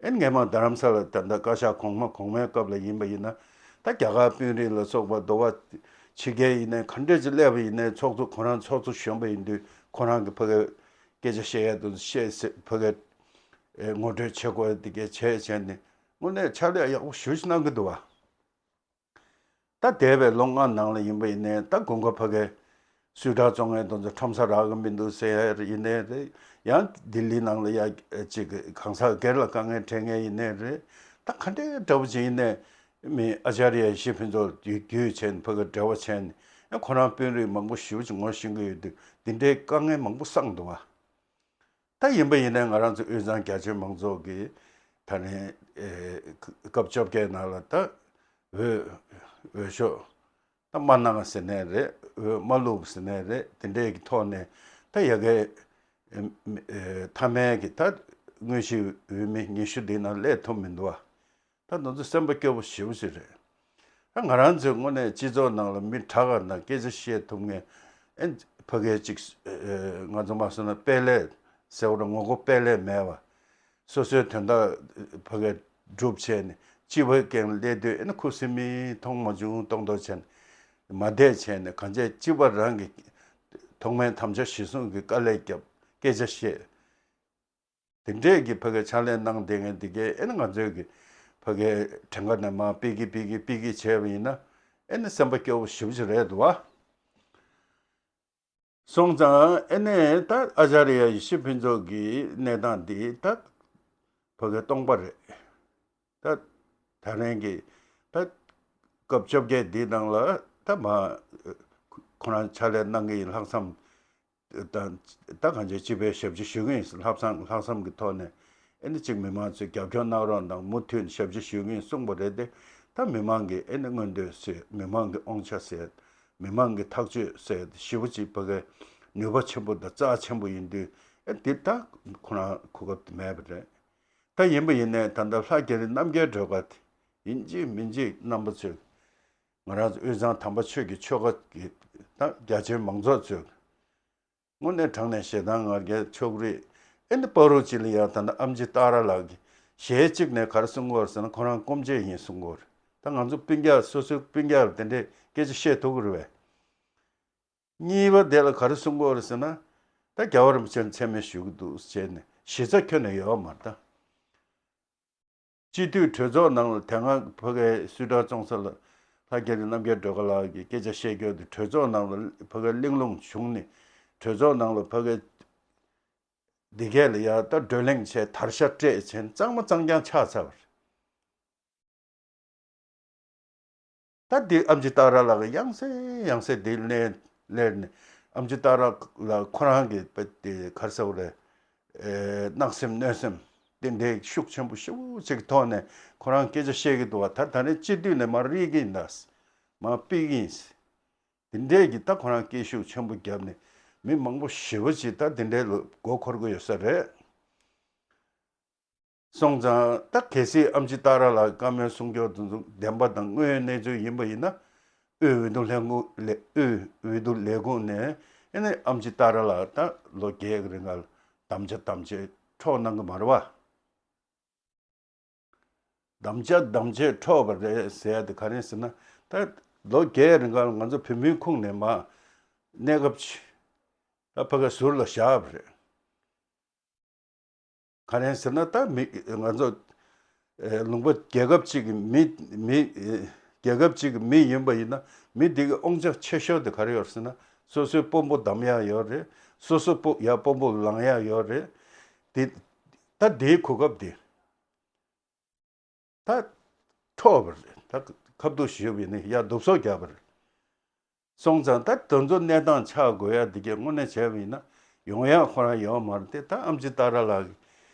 ཨེ་སྔས་མ་རྡ་རམ་ས་ལ་ད་ལྟ་བཀའ་ཤག་གོང་མ་གོང་མའི་སྐབས་ལ་ཡིན་པ་ཡིན་ན། ད་རྒྱ་གར་དཔོན་རིགས་ལ་སོགས་པ་དུ་བ་ཕྱི་རྒྱལ་ཡིན་ནའི་ག་འདྲས་ཅིག་སླེབས་པ་ཡིན་ནའི། ཚོགས་གཙོ་ཁོ་རང་ཚོགས་གཙོ་གཞོན་པ་ཡིན་དུས་ཁོ་རང་གི་ཕ་གའི་སྐད་ཆ་བཤད་ཡ་དེ་བཤད་ཟེར། ཕ་གའི་ཨེ་ངོ་སྤྲོད་བྱེད་དགོས་ཡ་དེ་གས་བྱས་བྱས་ནས་དངོས་གནས་ཕྱག་ལས་ཡག་པོ་ཞེ་པོ་ཅིག་གནང་གི་འདུག་བ། ད་འདས་པའི་ལོ་ལྔ་ནང་ལ་ཡིན་པ་ཡིན་ནའི་ད་དགུན་ཁ་ཕ་གའི་སུས་དྲག་བཙོང་མཁན་དེ་ཚོ་ཁྲོམ་ས་རག་གི་མི་འདུག་ཟེར་ཡ་ཡིན་ནའི་རེད། ཡང་ལྡི་ལི་ནང་ལ་ཡ་ཅིག་གང་ཟག་སྒེར་ལ་དཀའ་ངལ་འཕྲད་མཁན་ཡིན་ནའི་རེད། ད་ག་འདྲའི་འདྲ་པོ་ཅིག་ཡིན་ནའི་མི་ཨ་ཅཱརྱ་ཡེ་ཤེས་ཕུན་ཚོགས་བརྒྱུད་བརྒྱུད་བྱས་ནས་ཕ་གིར་འབྲེལ་བ་བྱས་ནས། ཨ་ཁོ་རང་དཔོན་རིགས་མང་པོ་ཞེ་པོ་ཅིག་ངོ་ཤེས་ཀྱི་ཡོད་དུས་འདི་འདྲའི་དཀའ་ངལ་མང་པོ་བསགས་འདུག་བ། ད་ཡིན་པ་ཡིན་ནའི་ང་རང་ཚོ་དབུས་གཙང་རྒྱ་ཆེའི་མང་ཚོགས་ཀྱིས་ ད་ནི་ཨེ་སྐབས་བཅོ་བརྒྱད་ནང་ལ་ད་འོས་འོས་ཤོག་ད་མ་གནང་ཟེར་ནའི་རེད། འོས་མ་བླུགས་ཟེར་ནའི་རེད། དེ་འདྲའི་གི་ཐོག་ནས་ད་ཡ་གི་ཨེ་མཐའ་མའི་གི་ད་དངོས་གཞིའི་འོས་མི་ཉི་ཤུ་འདི་ནང་སླེབས་ཐུབ་མི་འདུག་བ། ད་ང་ཚོ་སེམས་པ་སྐྱོ་པོ་ཞེ་པོ་ཅིག་རེད། ད་ང་རང་ཚོའི་ངོས་ནས་སྤྱི་ཚོགས་ནང་ལ་མི་དྲག་ག་ན་སྐད་ཆ་བཤད་ཐུབ་མཁན་ཨེ་ཕ་གི་ཅིག་ཨེ་ང་ཚོ་མ་སོང་ན་དཔེ་ལས་ཟེར་བ་ངོ་རྒོལ་དཔེ་ལས་མེད་པ། སོ་སོའི་དོན་དག་ཕ་གི་སྒྲུབ་བྱས་ནས་སྤྱི་པའི་རྐྱེན་སླེབས་དུས་ཨེ་ན་ཁུ་སིམ་མེ་མཐོང་མ་བྱུང་མཐོང་མདོག་བྱས་ནས་མ་བསྡད་བྱས་ནས་གང་བྱས་སྤྱི་པ་རང་གི་ཐོག་མའི་དམ་བཅའ་གཞིར་བཟུང་གི་དཀའ་ལས་བརྒྱབ་སྐད་ཆ་བཤད། དེ་འདྲས་ཀྱི་ཕ་གི་ཕྱག་ལས་གནང་བསྡད་མཁན་འདི་གས་ཨེ་ན་ང་ཚོའི་གི་ཕ་གི་བྲན་ཁ་ནས་མར་ཕུད་ཀྱི་ཕུད་ཀྱི་ཕུད་ཀྱི་བྱས་པ་ཡིན་ན་ཨེ་ན་སེམས་པ་སྐྱོ་པོ་ཞེ་པོ་ཅིག་རེད་འདུག་བ། སོང་ཙང་ཨེ་ནས་ད་ཨ་ཅཱརྱ་ཡེ་ཤེས་ཕུན་ཚོགས་ཀྱི་གནས་སྟངས་འདི་ད་ཕ་གི་སྟོང་པ་རེད། ད་ད་རིང་གི་ད་སྐབས་བཅོ་བརྒྱད་འདིའི་ནང་ལ་ད་མ་ཁོ་རང་ཕྱག་ལས་གནང་གི་ཡིན་ལྷག་བསམ་དང་ད་གང་ཅི་སྤྱི་པའི་ཞབས་ཕྱི་ཞུ་གི་ཡིན་ལྷག་བསམ་ལྷག་བསམ་གྱི་ཐོག་ནས་ཨེ་ནི་གཅིག་མི་མང་ཚོས་རྒྱབ་སྐྱོར་གནང་རོགས་དང་མུ་མཐུད་ནས་ཞབས་ཕྱི་ཞུ་གི་ཡིན་གསུངས་པ་རེད་དེ། ད་མི་མང་གི་ཨེ་ནི་མངོན་འདོད་ཟེར་མི་མང་གི་དབང་ཆ་ཟེར་མི་མང་གི་ཐག་གཅོད་ཟེར་ཞེ་པོ་ཅིག་ཕ་གི་ནུས་པ་ཆེན་པོ་དང་རྩ་ཆེན་པོ་ཡིན་དུས་ཨེ་འདི་ད་ཁོ་རང་གོ་སྐབས་དེ་མེད་པ་རེད། ད་ཡིན་པ་ཡིན་ནའི་ད་ལྟ་ལྷ་རྒྱ་རི་རྣམ་རྒྱལ་སྒྲོལ་དཀར་དེ་ཡིན་གཅིག་མིན་གཅིག་རྣམ་པ་ཚོས་ང་རང་ཚོ་དབུས་གཙང་དམ་པ་ཆོས་ཀྱི་ཆོལ་ཁ་གི་ད་རྒྱ་ཆེའི་མང་ཚོགས་ཚོས་དངོས་གནས་དྲང་གནས་ཞེ་སྡང་ང་རྒྱལ་ཕྱོགས་རིས་ཨེ་འདི་བར་དུ་ཅི་ལ་ཡང་ད་ལྟ་ཨེམ་ཆི་ཏཱ་ར་ལགས་ཀྱིས་ཞལ་གཅིག་ནས་ག་རེ་གསུང་གི་ཡོད་ཟེར་ན་ཁོ་རང་སྐུ་མཆེད་ཡིན་གསུང་གི་ཡོད་རེད། ད་ང་ཚོ་སྤུན་ཀྱག་སོ་སོའི་སྤུན་ཀྱག་ལ་དེ་འདྲའི་སྐད་ཆ་བཤད་ཐུབ་ཀྱི་རེད་པས། གཉིས་པ་དེ་ལ་ག་རེ་གསུང་གི་ཡོད་རེད་ཟེར་ན། ད་རྒྱལ་བ་རིན་པོ་ཆེར་མཚན་སྨད་ཞུ་གི་འདུག་ཟེར་ནས་གཞི་རྩ་ཁྱོན་ནས་ཡོད་མ་རེད་ད། སྤྱི་འཐུས་གྲོས་ཚོགས་ནང་ལ་དེ་སྔ་ཕ་གིའི་སུད་ཊར་བཙོང་ས་ལ་ལྷ་རྒྱ་རི་རྣམ་རྒྱལ་སྒྲོལ་དཀར་ལགས་ཀྱིས་སྐད་ཆ་བཤད་རྒྱུ་དེ་གྲོས་ཚོགས་ནང་ལ་ཕ་གིའི་གླེང་སློང་བྱུང་ནས་གྲོས་ཚོགས་ནང་ལ་ཕ་གིའི་འདི་གས་ལ་ཡ་ད་བགྲོ་གླེང་བྱས་དར་ཤ་སྤྲད་བྱས་གཙང་མ་གཙང་རྐྱང་ཆགས་ཚར་བ་རེད། ད་འདི་ཨེམ་ཆི་ཏཱ་ར་ལགས་ཀྱིས་ཡང་སེ་ཡང་སེ་འདི་ལན་ལན་ནས་ཨེམ་ཆི་ཏཱ་ར་ལགས་ཁོ་རང་གི་དཔེ་དེ་ག་རེ་ཟེར་དགོས་རེད། ཨེ་གནག་སེམས་གནོན་སེམས་དེ་འདྲའི་ཤུགས་ཆེན་པོ་ཞེ་པོ་ཅིག་གི་ཐོག་ནས་ཁོ་རང་སྐད་ཆ་བཤད་ཀྱི་འདུག་བ། ད་ད་ནི་སྤྱི་འཐུས་ནས་མར་རིག་གི་ཡིན་ད། མར་ཕུད་ཀྱི་ཡིན། དེ་འདྲའི་གི་ད་ཁོ་རང་སྐད་ཤུགས་ཆེན་པོ་བརྒྱབ་ནས་མི་མང་པོ་ཞེ་པོ་ཅིག་ད་དེ་འདྲའི་ལ་མགོ་འཁོར་གི་ཡོད་ས་རེད། སོང་ཙང་ད་གལ་སྲིད་ཨེམ་ཆི་ཏཱ་ར་ལགས་བཀའ་མོལ་གསུང་སྐྱོར་དེ་ཚོ་བདེན་པ་དང་དངོས་ཡོད་གནས་ཚུལ་ཡིན་པ་ཡིན་ན་དབུས་འོས་བསྡུ་ལས་ཁུངས་ལས་དབུས་འོས་བསྡུ་ལས་ཁུངས་ནས་ཨེ་ནས་ཨེམ་ཆི་ཏཱ་ར་ལགས་ད་ལོ་བརྒྱད་ཀྱི་རིང་ལ་དམ་བཅའ་དམ་བཅའ་འཕྲོག་གནང་གི་མ་རེད་བ། དམ་བཅའ་དམ་བཅའ་འཕྲོག་པ་རེད་ཟེར་ཡ་དེ་ག་རེ་ཟེར་ན་ད་ལོ་བརྒྱད་རིང་ལ་ང་ཚོ་བོད་མིའི་ཁུངས་ནས་མ་གནས་སྐབས་ཅིག་ད་ཕ་གི་ཟུར་ལ་བཞག་པ་རེད། ག་རེ་ཟེར་ན་ད་མི་ང་ཚོ་ཨེ་ལུང་པ་རྒྱལ་ཁབ་ཅིག་གི་མི་མི་ཨེ་རྒྱལ་ཁབ་ཅིག་གི་མི་ཡིན་པ་ཡིན་ན་མི་དེ་གི་དབང་ཆ་ཆེ་ཤོས་དེ་ག་རེ་ཡོད་ཟེར་ན་སོ་སོའི་དཔོན་པོ་བདམས་ཡ་ཡོད་རེད། སོ་སོ་སྤོ་ཡ་དཔོན་པོ་ལངས་ཡ་ཡོད་རེད། དེ་ད་དེའི་གོ་སྐབས་དེ། ད་འཕྲོག་པ་རེད། ད་ཁ་བསྡུ་ཞུས་པ་ཡིན་ན་ཡ་རྡུབ་སོག་རྒྱག་པ་རེད། སོང་ཙང་ད་དེ་ཚོ་གནས་སྟངས་ཆགས་དགོས་ཡ་འདི་གས་དངོས་གནས་བྱས་པ་ཡིན་ན་ཡོང་ཡ་ཁོ་རང་ཡོད་མ་རེད་དེ། ད་ཨེམ་ཆི་ཏཱ་ར་ལགས་ཀྱིས་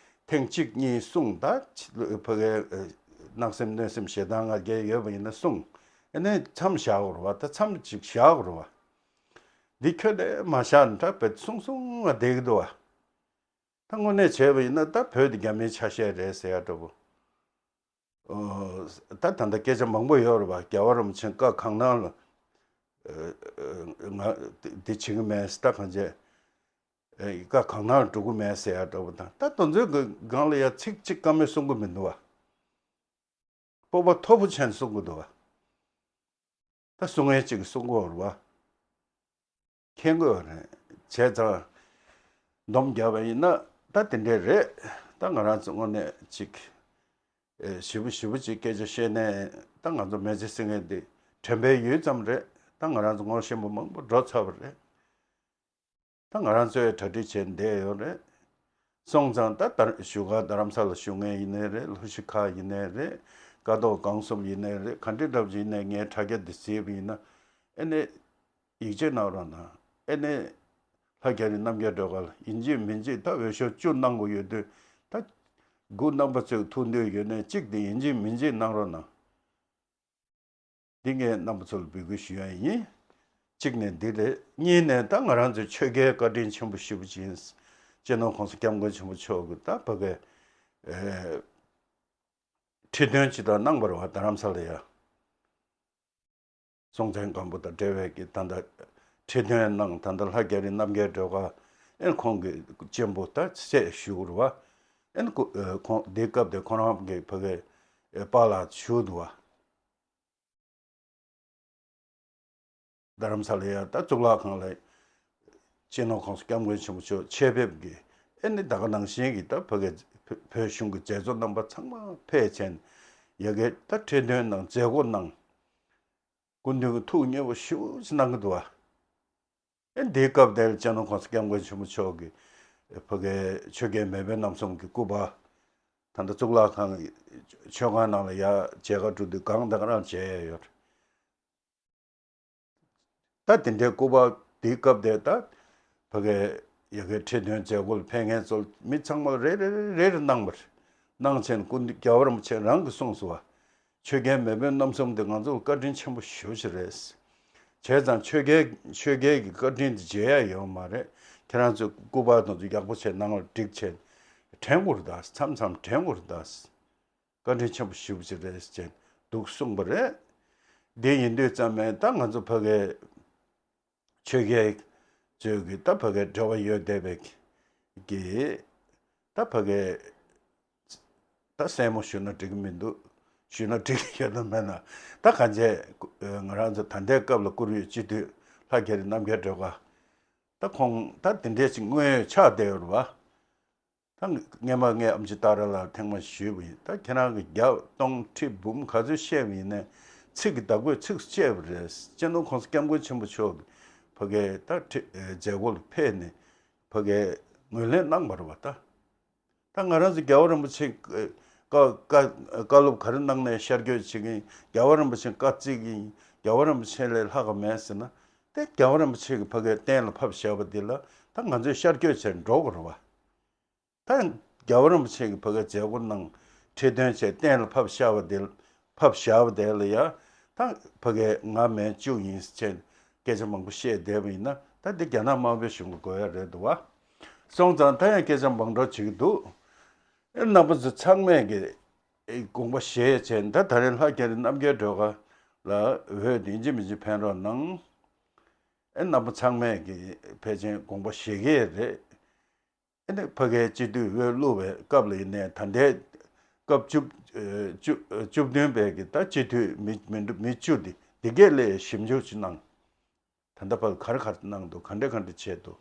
ཐེངས་གཅིག་གཉིས་གསུངས། ད་ཕ་གའི་གནག་སེམས་གནོད་སེམས་ཞེ་སྡང་ང་རྒྱལ་ཡོད་པ་ཡིན་ན་གསུངས། ཨ་ནི་མཚམས་བཞག་དགོས་རེད་བ། ད་མཚམས་གཅིག་བཞག་དགོས་རེད་བ། འདི་ཁྱོན་ནས་མ་བཞག་ན་ད་བེད་སོང་སོང་ང་བསྡད་ཀྱི་འདུག་བ། ད་དངོས་གནས་བྱས་པ་ཡིན་ན་ད་བོད་དེ་རྒྱ་མིའི་ཆ་ཤས་རེད་ཟེར་ཡ་འདྲ་པོ། ཨོ། ད་ད་ལྟ་སྐད་ཆ་མང་པོ་ཡོད་རེད་བ། རྒྱལ་བ་རིན་པོ་ཆེ་བཀའ་གང་གནང་ལ་ང་འདི་བྱེད་ཀྱི་མེད་ད་གང་བྱས། བཀའ་གང་གནང་འགྲོ་གི་མེད་ཟེར་ཡ་འདྲ་པོ་དང་ད་དེ་ཚོའི་སྒང་ལ་ཡ་ཚིག་གཅིག་བཀའ་མོལ་གསུང་གི་མི་འདུག་བ། སྤོབས་པ་མཐོ་པོ་བྱས་ནས་གསུང་གི་འདུག་བ། ད་གསུང་མཁན་གཅིག་གིས་གསུང་གི་ཡོད་རེད་བ། མཁྱེན་གྱི་ཡོད་རེད། བྱས་ཙང་། སྡོམ་བརྒྱབ་པ་ཡིན་ན་ད་དེ་འདྲས་རེད། ད་ང་རང་ཚོ་དངོས་གནས་ཅིག་ཨེ་ཞེ་པོ་ཞེ་པོ་ཅིག་སྐད་ཆ་བཤད་ནས་ད་ང་ཚོ་མི་ཚེ་སྲིད་མཁན་འདི་དྲན་པའི་ཡུལ་ཙམ་རེད། ད་ང་རང་ཚོ་ངོ་ཤེས་པ་མང་པོ་འགྲོ་ཚར་བ་རེད། ད་ང་རང་ཚོས་གྲ་སྒྲིག་བྱས་བསྡད་ཡོད་རེད། སོང་ཙང་ད་ལྟ་བཞུགས་སྒར་རྡ་རམ་ས་ལ་བཞུགས་མཁན་ཡིན་ནའི་རེད། ལྷོ་གཞིས་ཁག་ཡིན་ནའི་རེད། ཀ་རྡོར་སྒང་གསུམ་ཡིན་ནའི་རེད། ག་འདྲ་འདྲ་པོ་ཡིན་ནའི་ངའི་དྲ་རྒྱ་འདི་གཟིགས་པ་ཡིན་ན་ཨེ་ནས་ཡིད་ཆེས་གནང་རོགས་གནང་། ཨེ་ནས་ལྷ་རྒྱ་རི་རྣམ་རྒྱལ་སྒྲོལ་དཀར་ལ་ཡིན་གཅིག་མིན་གཅིག་ད་འོས་ཤོག་བཅུ་གནང་དགོས་ཡོད་དུས་ད་ སྒོ་རྣམ་པ་ཚོས་ཐུགས་འདོད་ཡོད་ན་གཅིག་དེ་ཡིན་གཅིག་མིན་གཅིག་གནང་རོགས་གནང་། འདི་ངས་རྣམ་པ་ཚོ་ལ་འབོད་སྐུལ་ཞུ་ཡ་ཡིན། གཅིག་ནས་འདི་རེད། གཉིས་ནས་ད་ང་རང་ཚོའི་ཆོལ་ཁའི་བཀའ་དྲིན་ཆེན་པོ་ཞེ་པོ་ཅིག་ཡིན། སྤྱི་ནོར་༸གོང་ས་༸སྐྱབས་མགོན་ཆེན་པོ་མཆོག་གིས་ད་ཕ་གིའི་ཁྲི་འདོན་ཅིག་ད་གནང་བ་རེད་བ། རྡ་རམ་ས་ལ་ཡ། སྲོང་བཙན་སྒམ་པོ་དང་འབྲེལ་བའི་གི་ད་ལྟ་ཁྲི་འདོན་གནང་། ད་ལྟ་ལྷ་རྒྱ་རི་རྣམ་རྒྱལ་སྒྲོལ་དཀར་ཨེ་ཁོང་གི་གཅེན་པོ་ད་སྲས་ཞུ་རུ་བ། ཨེ་ཁོ་ཁོང་འདི་སྐབས་དེ་ཁོ་རང་གི་ཕ་གི་པཱ་ལགས་ཞུ་འདུག་བ། རྡ་རམ་ས་ལ་ཡ་ད་གཙུག་ལག་ཁང་ལ་སྤྱི་ནོར་༸གོང་ས་༸སྐྱབས་མགོན་ཆེན་པོ་མཆོག་ཆེད་ཕེབས་ཀྱིས་ཨེ་ནི་ད་ག་ནང་བཞིན་གྱི་ད་ཕ་གི་བོད་གཞུང་གི་མཛད་གཙོ་རྣམ་པ་ཚང་མ་ཕེབས་ཕྱིན། ཡ་གི་ད་ཁྲི་འདོན་གནང་མཛད་སྒོ་གནང་། སྐུ་མདུན་གྱིས་ཐུགས་མཉེས་པོ་ཞེ་པོ་ཅིག་གནང་གི་འདུག་བ། ཨེ་འདིའི་སྐབས་དེར་སྤྱི་ནོར་༸གོང་ས་༸སྐྱབས་མགོན་ཆེན་པོ་མཆོག་གིས་ཕ་གིའི་ཆོས་རྒྱལ་མེས་དབོན་རྣམ་གསུམ་གྱི་སྐུ་པར། ད་ལྟ་གཙུག་ལག་ཁང་མཆོད་ཁང་ནང་ལ་ཡ་མཇལ་ཁ་སྒྲུབ་དུས་གང་དང་གང་མཇལ་ཡ་ཡོད། ད་དེ་འདྲའི་སྐུ་པར་དེའི་སྐབས་དེར་ད་ཕ་གིའི་ཡ་གི་ཁྲི་འདོན་མཛད་སྒོ་ལ་ཕེབས་མཁན་ཚོ་མི་ཚང་མ་རེ་རེ་རེ་རེ་གནང་བར་གནང་བྱས་ནས་སྐུ་མདུན་རྒྱལ་བ་རིན་པོ་ཆེ་རང་གིས་གསུངས་སོང་བ། ཆོས་རྒྱལ་མེས་དབོན་རྣམ་གསུམ་དེ་ང་ཚོ་ལ་བཀའ་དྲིན་ཆེན་པོ་ཞེ་པོ་ཅིག་རེད། བྱས་ཙང་ཆོས་རྒྱལ་ཆོས་རྒྱལ་གྱི་བཀའ་དྲིན་དེ་བརྗེད་ཡ་ཡོད་མ་རེད། ཁྱེད་རང་ཚོས་སྐུ་པར་དེ་ཚོ་ཡག་པོ་བྱས་ནང་ལ་བསྒྲིགས་བྱས་དྲན་དགོས་རེད་ད། མཚམས་མཚམས་དྲན་དགོས་རེད་ད། བཀའ་དྲིན་ཆེན་པོ་ཞེ་པོ་ཅིག་རེད་ཅེས་འདུག་གསུངས་པ་རེད། འདི་ཡིན་དུས་ཙམ་པས་ད་ང་ཚོ་ཕ་གིའི་ཆོས་རྒྱལ་ཚོས་ཀྱི་ད་ཕ་གིའི་འབྲེལ་བ་ཡོད་བསྡད་པའི་གི་ད་ཕ་གིའི་ད་སྲས་མོ་ཞུ་ན་འགྲིག་གི་མི་འདུག་ཞུ་ན་འགྲིག་གི་ཡོད་ན་མེད་ན། ད་གང་བྱས་ང་རང་ཚོ་ད་ལྟའི་སྐབས་ལ་བཀུར་འོས་སྤྱི་འཐུས་ལྷ་རྒྱ་རི་རྣམ་རྒྱལ་སྒྲོལ་དཀར་ད་ཁོང་ད་དེ་འདྲས་ཅིག་དངོས་ཡོད་ཆགས་བསྡད་ཡོད་རེད་བ། ད་སྔས་མ་ངས་ཨེམ་ཆི་སྟག་ར་ལགས་ཐེངས་མ་ཞུས་པ་ཡིན། ད་ཁྱེད་རང་གིས་བརྒྱ་སྟོང་ཁྲི་འབུམ་ག་ཚོད་བཤད་པ་ཡིན་ནའི་ཚིག་གི་བདག་པོས་ཚིག་བཅད་པ་རེད། སྤྱི་ནོར་༸གོང་ས་༸སྐྱབས་མགོན་ཆེན་པོ་མཆོག་གིས་ཕ་གིའི་ད་ཁྲི་མཛད་སྒོ་ལ་ཕེབས་ནས་ཕ་གིའི་ངོས་ལེན་གནང་བ་རེད་བ། ད་ད་ང་རང་ཚོ་རྒྱལ་བ་རིན་པོ་ཆེ་བཀའ་བཀའ་བཀའ་སློབ་ག་རེ་གནང་ནའི་ཤར་བསྐྱོད་བྱེད་ཀྱིན། རྒྱལ་བ་རིན་པོ་ཆེ་བཀའ་བརྩི་གིན། རྒྱལ་བ་རིན་པོ་ཆེ་ལས་ལྷག་ག་མེད་ཟེར་ན། དེ་རྒྱལ་བ་རིན་པོ་ཆེ་གིས་ཕ་གིའི་གཏན་ལ་ཕབ་བཞག་པ་འདི་ལ་ད་ང་ཚོས་ཤར་བསྐྱོད་བྱས་འགྲོ་དགོས་རེད་བ། ད་རྒྱལ་བ་རིན་པོ་ཆེ་གིས་ཕ་གིའི་མཛད་སྒོ་གནང་། ཁྲི་འདོན་བྱས་གཏན་ལ་ཕབ་བཞག་པ་དེ་ཕབ་བཞག་པ་དེ་ལ་ཡ་ད་ཕ་གིའི་ང་མེད་གཅིག་ཡིན་ཟེར་བྱས་སྐད་ཆ་མང་པོ་བཤད་བསྡད་པ་ཡིན་ན། ད་འདི་རྒྱ་ནག་དམར་པོའི་གཞུང་ལ་དགོས་ཡ་རེད་འདུག་བ། སོང་ཙང་ད་ཡང་སྐད་ཆ་མང་པོ་བྱེད་ཀྱི་འདུག་ཨེ་རྣམ་པ་ཚོ་ཚང་མས་ཀྱི་དགོངས་པ་བཞེས་བྱས། ད་ད་རེས་ལྷ་རྒྱ་རི་རྣམ་རྒྱལ་སྒྲོལ་དཀར་ལ་འོས་དེ་ཡིན་གཅིག་མིན་གཅིག་འཕེན་རོགས་གནང་། ཨེ་རྣམ་པ་ཚང་མས་ཀྱི་ཕལ་ཆེར་དགོངས་པ་བཞེས་ཀྱི་རེད། ཨེ་ནི་ཕ་གིའི་སྤྱི་འཐུས་འོས་བླུགས་པའི་སྐབས་ལ་ཡིན་ནའི་ད་ལྟའི་སྐབས་བཅུ་བཅུ་བཅུ་བདུན་པའི་གི་ད་སྤྱི་འཐུས་མི་མི་འགྲོ་མི་བཅུ་འདི་འདི་གས་ལས་ཞིབ་འཇུག་ཅིག་གནང་། ད་ལྟ་བར་ག་རེ་ག་རེ་གནང་འདུག་ག་འདྲ་ག་འདྲ་བྱས་འདུག་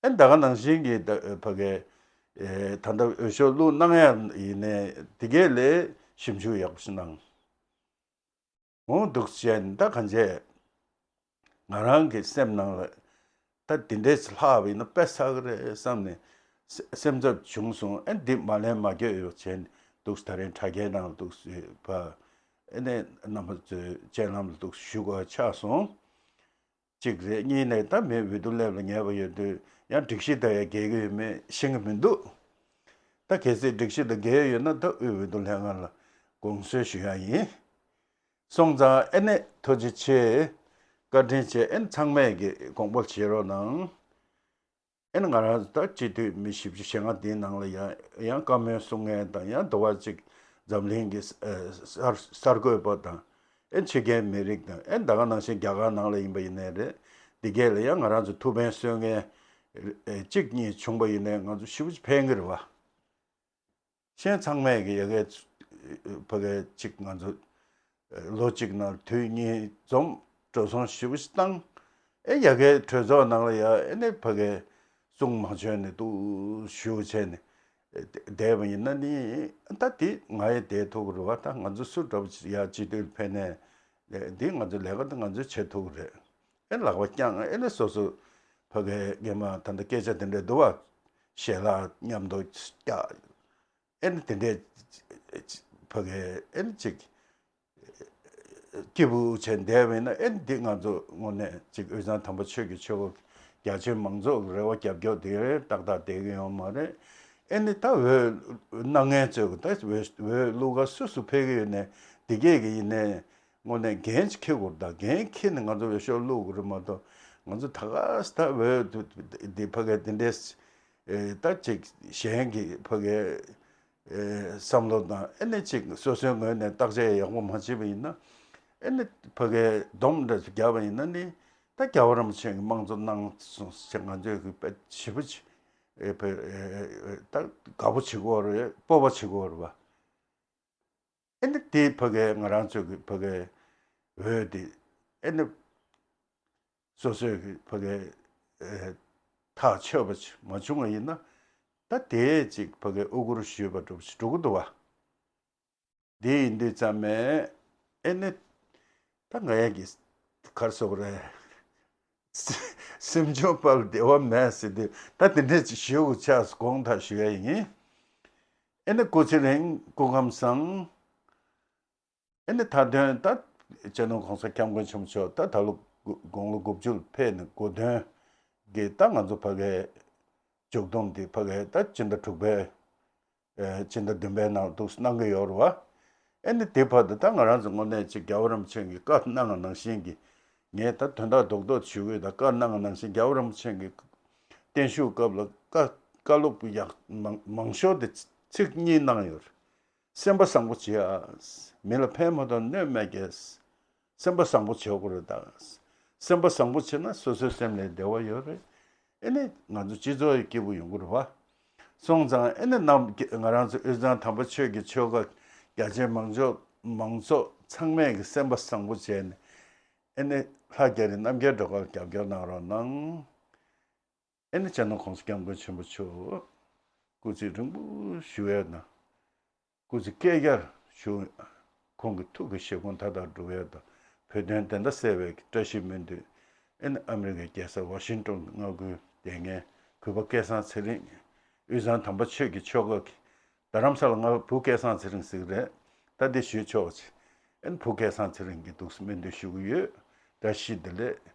ཨེ་ད་ག་ནང་བཞིན་གྱི་ད་ཕ་གིའི་ཨེ་ད་ལྟ་འོས་ཤོག་བླུགས་གནང་ཡ་ཡིན་ནའི་དེ་གས་ལས་ཞིབ་འཇུག་ཡག་པོ་ཞིག་གནང་འོང་འདུག་བྱས་ནས། ད་གང་བྱས་ང་རང་གི་སེམས་ནང་ལ་ད་དེ་འདྲས་ལྷག་པ་ཡིན་ན་དཔེ་བསགས་ཀྱི་རེད་བསམ་ནས་སེ་སེམས་འཚབ་བྱུང་སོང་། ཨེ་འདི་མ་ལན་མ་འགྱོད་ཡོད་བྱས་ནས་འདུག་ད་རིང་དྲ་རྒྱའི་ནང་ལ་འདུག་ཕ་ཨེ་ནས་རྣམ་པ་ཚོའི་སྤྱན་ལམ་ལ་འདུག་ཞུ་དགོས་ཆགས་སོང་། གཅིག་རེད། གཉིས་ནས་ད་མི་འོས་བསྡུ་སླེབས་ལ་ཉེ་བ་ཡོད་དུས་ཡང་སྒྲིག་གཞི་དང་ཡང་འགལ་གྱི་ཡོད་མེད་ཤེས་ཀྱི་མི་འདུག་ད་གལ་སྲིད་སྒྲིག་གཞི་དང་འགལ་ཡོད་ན་ད་དབུས་འོས་བསྡུ་ལྷན་ཁང་ལ་དགོངས་སེལ་ཞུ་ཡ་ཡིན། སོང་ཙང་ཨེ་ནས་ཐུགས་རྗེ་ཆེ། བཀའ་དྲིན་ཆེ། ཨེ་ནས་ཚང་མས་ཀྱི་དགོངས་པ་བཞེས་རོགས་གནང་། ཨེ་ནས་ང་རང་ད་སྤྱི་འཐུས་མི་བཞི་བཅུ་ཞེ་ལྔ་འདིའི་ནང་ལ་ཡང་ཡང་བཀའ་མོལ་གསུང་མཁན་དང་། ཡང་དུ་བ་གཅིག་འཛམ་གླིང་གི་ཨ་གསར་གསར་འགོད་པ་དང་། ཨེ་ཕྱི་རྒྱལ་མི་རིགས་དང་། ཨེ་ད་ག་ནང་བཞིན་རྒྱ་གར་ནང་ལ་ཡིན་པ་ཡིན་ནའི་རེད། འདི་གས་ལ་ཡང་ང་རང་ཚོ་ཐུགས་ཕན་གསོས་མཁན་ཨེ་གཅིག་གཉིས་བྱུང་པ་ཡིན་ནའི་ང་ཚོ་ཞེ་པོ་ཅིག་ཕན་གྱི་རེད་བ། གཞན་ཚང་མས་ཀྱི་ཡ་གའི་ཕ་གའི་གཅིག་ང་ཚོ་ལོ་གཅིག་ནང་དུས་གཉིས་འཛོམས་འགྲོ་སོང་ཞེ་པོ་ཞིག་བཏང་། ཨེ་ཡ་གའི་གྲོས་ཚོགས་ནང་ལ་ཡ་ཨེ་ནས་ཕ་གའི་གསུང་མ་བྱོན་ནས་འདུག་ཞུ་བྱས་ནས་བསྡད་པ་ཡིན་ན་ནི། ད་དེ་ང་ཡི་བསྡད་ཐུབ་ཀྱི་རེད་བ། ད་ང་ཚོ་སུ་འདྲ་པོ་ཡ་སྤྱི་འཐུས་ཕེབས་ནས་འདི་ང་ཚོ་ལས་ཀ་ད་ང་ཚོས་བྱེད་ཐུབ་ཀྱི་རེད། ཨེ་ལག་པ་བརྐྱངས། ཨེ་ནས་སོ་སོ་ཕ་གའི་སྔས་མ་ད་ལྟ་སྐད་ཆ་དེ་འདྲ་འདུག་བ། ཞལ་ལག་མཉམ་དུ་བཀྱག་ཨེ་ནི་དེ་འདྲའི་ཕ་གའི་ཨེ་ནི་ཅིག་སྐྱིད་པོ་བྱས་བསྡད་པ་ཡིན་ན། ཨེ་ནི་འདི་ང་ཚོ་དངོས་གནས་ཅིག་དབུས་གཙང་དམ་པ་ཆོས་ཀྱི་ཆོས་འཁོར་རྒྱ་ཆེའི་མང་ཚོགས་ཀྱི་རེ་བ་རྒྱབ་སྐྱོར་དེ་རེད། ཏག་ཏག་བསྡད་ཀྱི་ཡོད་མ་རེད། ཨེ་ནི་ད་འོས་གནང་མཁན་ཚོས་ད་འོས་འོས་བླུག་ག་སུ་སུ་ཕེབས་ཀྱི་ཡོད་ནས་འདི་གས་ཀྱི་ཡིན་ནས་དངོས་གནས་འགན་ཅིག་འཁྱེར་དགོས་རེད། ད་འགན་འཁྱེར་ནས་ང་ཚོ་འོས་ཤོག་བླུག་དགོས་རེད་མ་གཏོགས། ང་ཚོ་ད་ག་ས་ད་འོས་འདི་ཕ་གི་འདི་འདྲས་ད་ཅིག་གཞན་གྱི་ཕ་གི་བསམ་བློ་དང་ཨེ་ནི་ཅིག་སོ་སོའི་ངོས་ནས་བརྟག་དཔྱད་ཡག་པོ་མ་བྱས་པ་ཡིན་ན། ཨེ་ནི་ཕ་གི་སྡོམ་འདྲ་ཞིག་བརྒྱབ་པ་ཡིན་ན་ནི་ད་རྒྱལ་བ་རིན་པོ་ཆེ་གིས་དམངས་གཙོ་གནང་སོང་ཞེས་ང་ཚོས་གི་དཔེ་ཞེ་པོ་ཅིག་ཨེ་ཕ་ཨེ་ད་དགའ་པོ་བྱེད་ཀྱི་ཡོད་རེད། སྤོབས་པ་བྱེད་ཀྱི་ཡོད་རེད་པ། ཨེ་ནི་དེ་ཕ་གི་ང་རང་ཚོ་གི་ཕ་གི་འོས་དེ་ཨེ་ནི་སོ་སོས་གི་ཕ་གི་ཨེ་ཐག་ཆོད་པ་ཅིག་མ་བྱུང་བ་ཡིན་ན། ད་དེ་ཅིག་ཕ་གི་དབུ་སྐོར་ཞུས་པ་འདྲ་པོ་ཞིག་འགྲོ་གི་འདུག་བ། འདི་ཡིན་དུས་ཙམ་མས་ཨེ་ནི་ད་ང་ཡ་གི་གར་སོགས་རེད། སེམས་བྱུང་པ་ལ་བདེ་བ་མེད་ཟེར་དུས་ད་དེ་འདྲས་ཅིག་ཞུ་དགོས་ཆགས་དགོངས་དག་ཞུ་ཡ་ཡིན། ཨེ་ནི་སྐུ་ཚེ་རིང་། སྐུ་ཁམས་བཟང་། ཨེ་ནི་མཐའ་དོན་ད་སྤྱི་ནོར་༸གོང་ས་༸སྐྱབས་མགོན་ཆེན་པོ་མཆོག་ད་ད་ལོ་དགུ་དགུང་ལོ་དགུ་བཅུ་ལ་ཕེབས་ནས་གོ་སྟོན་གྱི་ད་ང་ཚོ་ཕ་གའི་མཇུག་སྡོམ་དེ་ཕ་གའི་ད་སྤྱི་ཟླ་དྲུག་པའི་ཨེ་སྤྱི་ཟླ་བདུན་པའི་ནང་འདུག་གནང་གི་ཡོད་རེད་བ། ཨེ་ནི་དེ་བར་དུ་ད་ང་རང་ཚོ་དངོས་གནས་ཅིག་རྒྱལ་བ་རིན་པོ་ཆེ་གིས་བཀའ་གནང་བ་ནང་བཞིན་གྱི། ངས་ད་དོན་དག་རྡོག་རྡོག་ཞུ་གི་ཡོད། ད་བཀའ་གནང་བ་ནང་བཞིན་རྒྱལ་བ་རིན་པོ་ཆེ་གི་བརྟན་བཞུགས་སྐབས་ལ་བཀའ་བཀའ་སློབ་ཡག་མང་མང་ཤོས་དེ་ཚིག་གཉིས་གནང་ཡོད་རེད། སེམས་པ་བཟང་པོ་བྱེད་ཨ། མི་ལ་ཕན་མ་ཐོགས་གནོད་མེད་ཀྱི། སེམས་པ་བཟང་པོ་བྱེད་དགོས་རེད་ད། སེམས་པ་བཟང་པོ་བྱེད་ན་སོ་སོའི་སེམས་ལ་བདེ་བ་ཡོད་རེད། ཨེ་ནི་ང་ཚོ་སྤྱི་ཚོགས་ཡི་སྐྱིད་པོ་ཡོང་གི་རེད་བ། སོང་ཙང་ཨེ་ནི་ནམ་ང་རང་ཚོ་དབུས་གཙང་དམ་པ་ཆོས་ཀྱི་ཆོལ་ཁ་རྒྱ་ཆེ་མང་ཚོགས་མང་ཚོགས་ཚང་མས་ཀྱི་སེམས་པ་བཟང་པོ་བྱས་ནས་ཨེ་ནི་ལྷ་རྒྱ་རི་རྣམ་རྒྱལ་སྒྲོལ་དཀར་རྒྱབ་སྐྱོར་གནང་རོགས་གནང་། ཨེ་ནི་སྤྱི་ནོར་༸གོང་ས་༸སྐྱབས་མགོན་ཆེན་པོ་མཆོག་སྐུ་ཚེ་རིང་པོ་བཞུགས་ཡ་དང་། སྐུ་ཚེ་བསྐལ་བརྒྱར་བཞུགས། ཁོང་གི་ཐུགས་ཀྱི་བཞེད་དགོངས་མཐའ་དག་འགྲུབ་ཡ་དང་། བོད་དོན་བདེན་མཐའ་གསལ་བའི་བཀྲ་ཤིས་སྨོན་འདུན། ཨེ་ནི་ཨ་མི་རི་ཀའི་རྒྱལ་ས་ཝ་ཤིང་ཏོན་མངའ་ཁུལ་དེ་སྔའི་གུས་པ་སྐལ་བཟང་ཚེ་རིང་། དབུས་གཙང་དམ་པ་ཆོས་ཀྱི་ཆོལ་ཁ་གི། རྡ་རམ་ས་ལ་ང་བུ་སྐལ་བཟང་ཚེ་རིང་ཟེར་གི་རེད། ད་འདི་ཞུས་ཆོག་ཅིག་ཨེ་ནི་བུ་སྐལ་བཟང་ཚེ་རིང་གི་འདུག་སེ་སྨོན་འདུན་ཞུ་གི་ཡོད། བཀྲ་ཤིས་བདེ་ལེགས།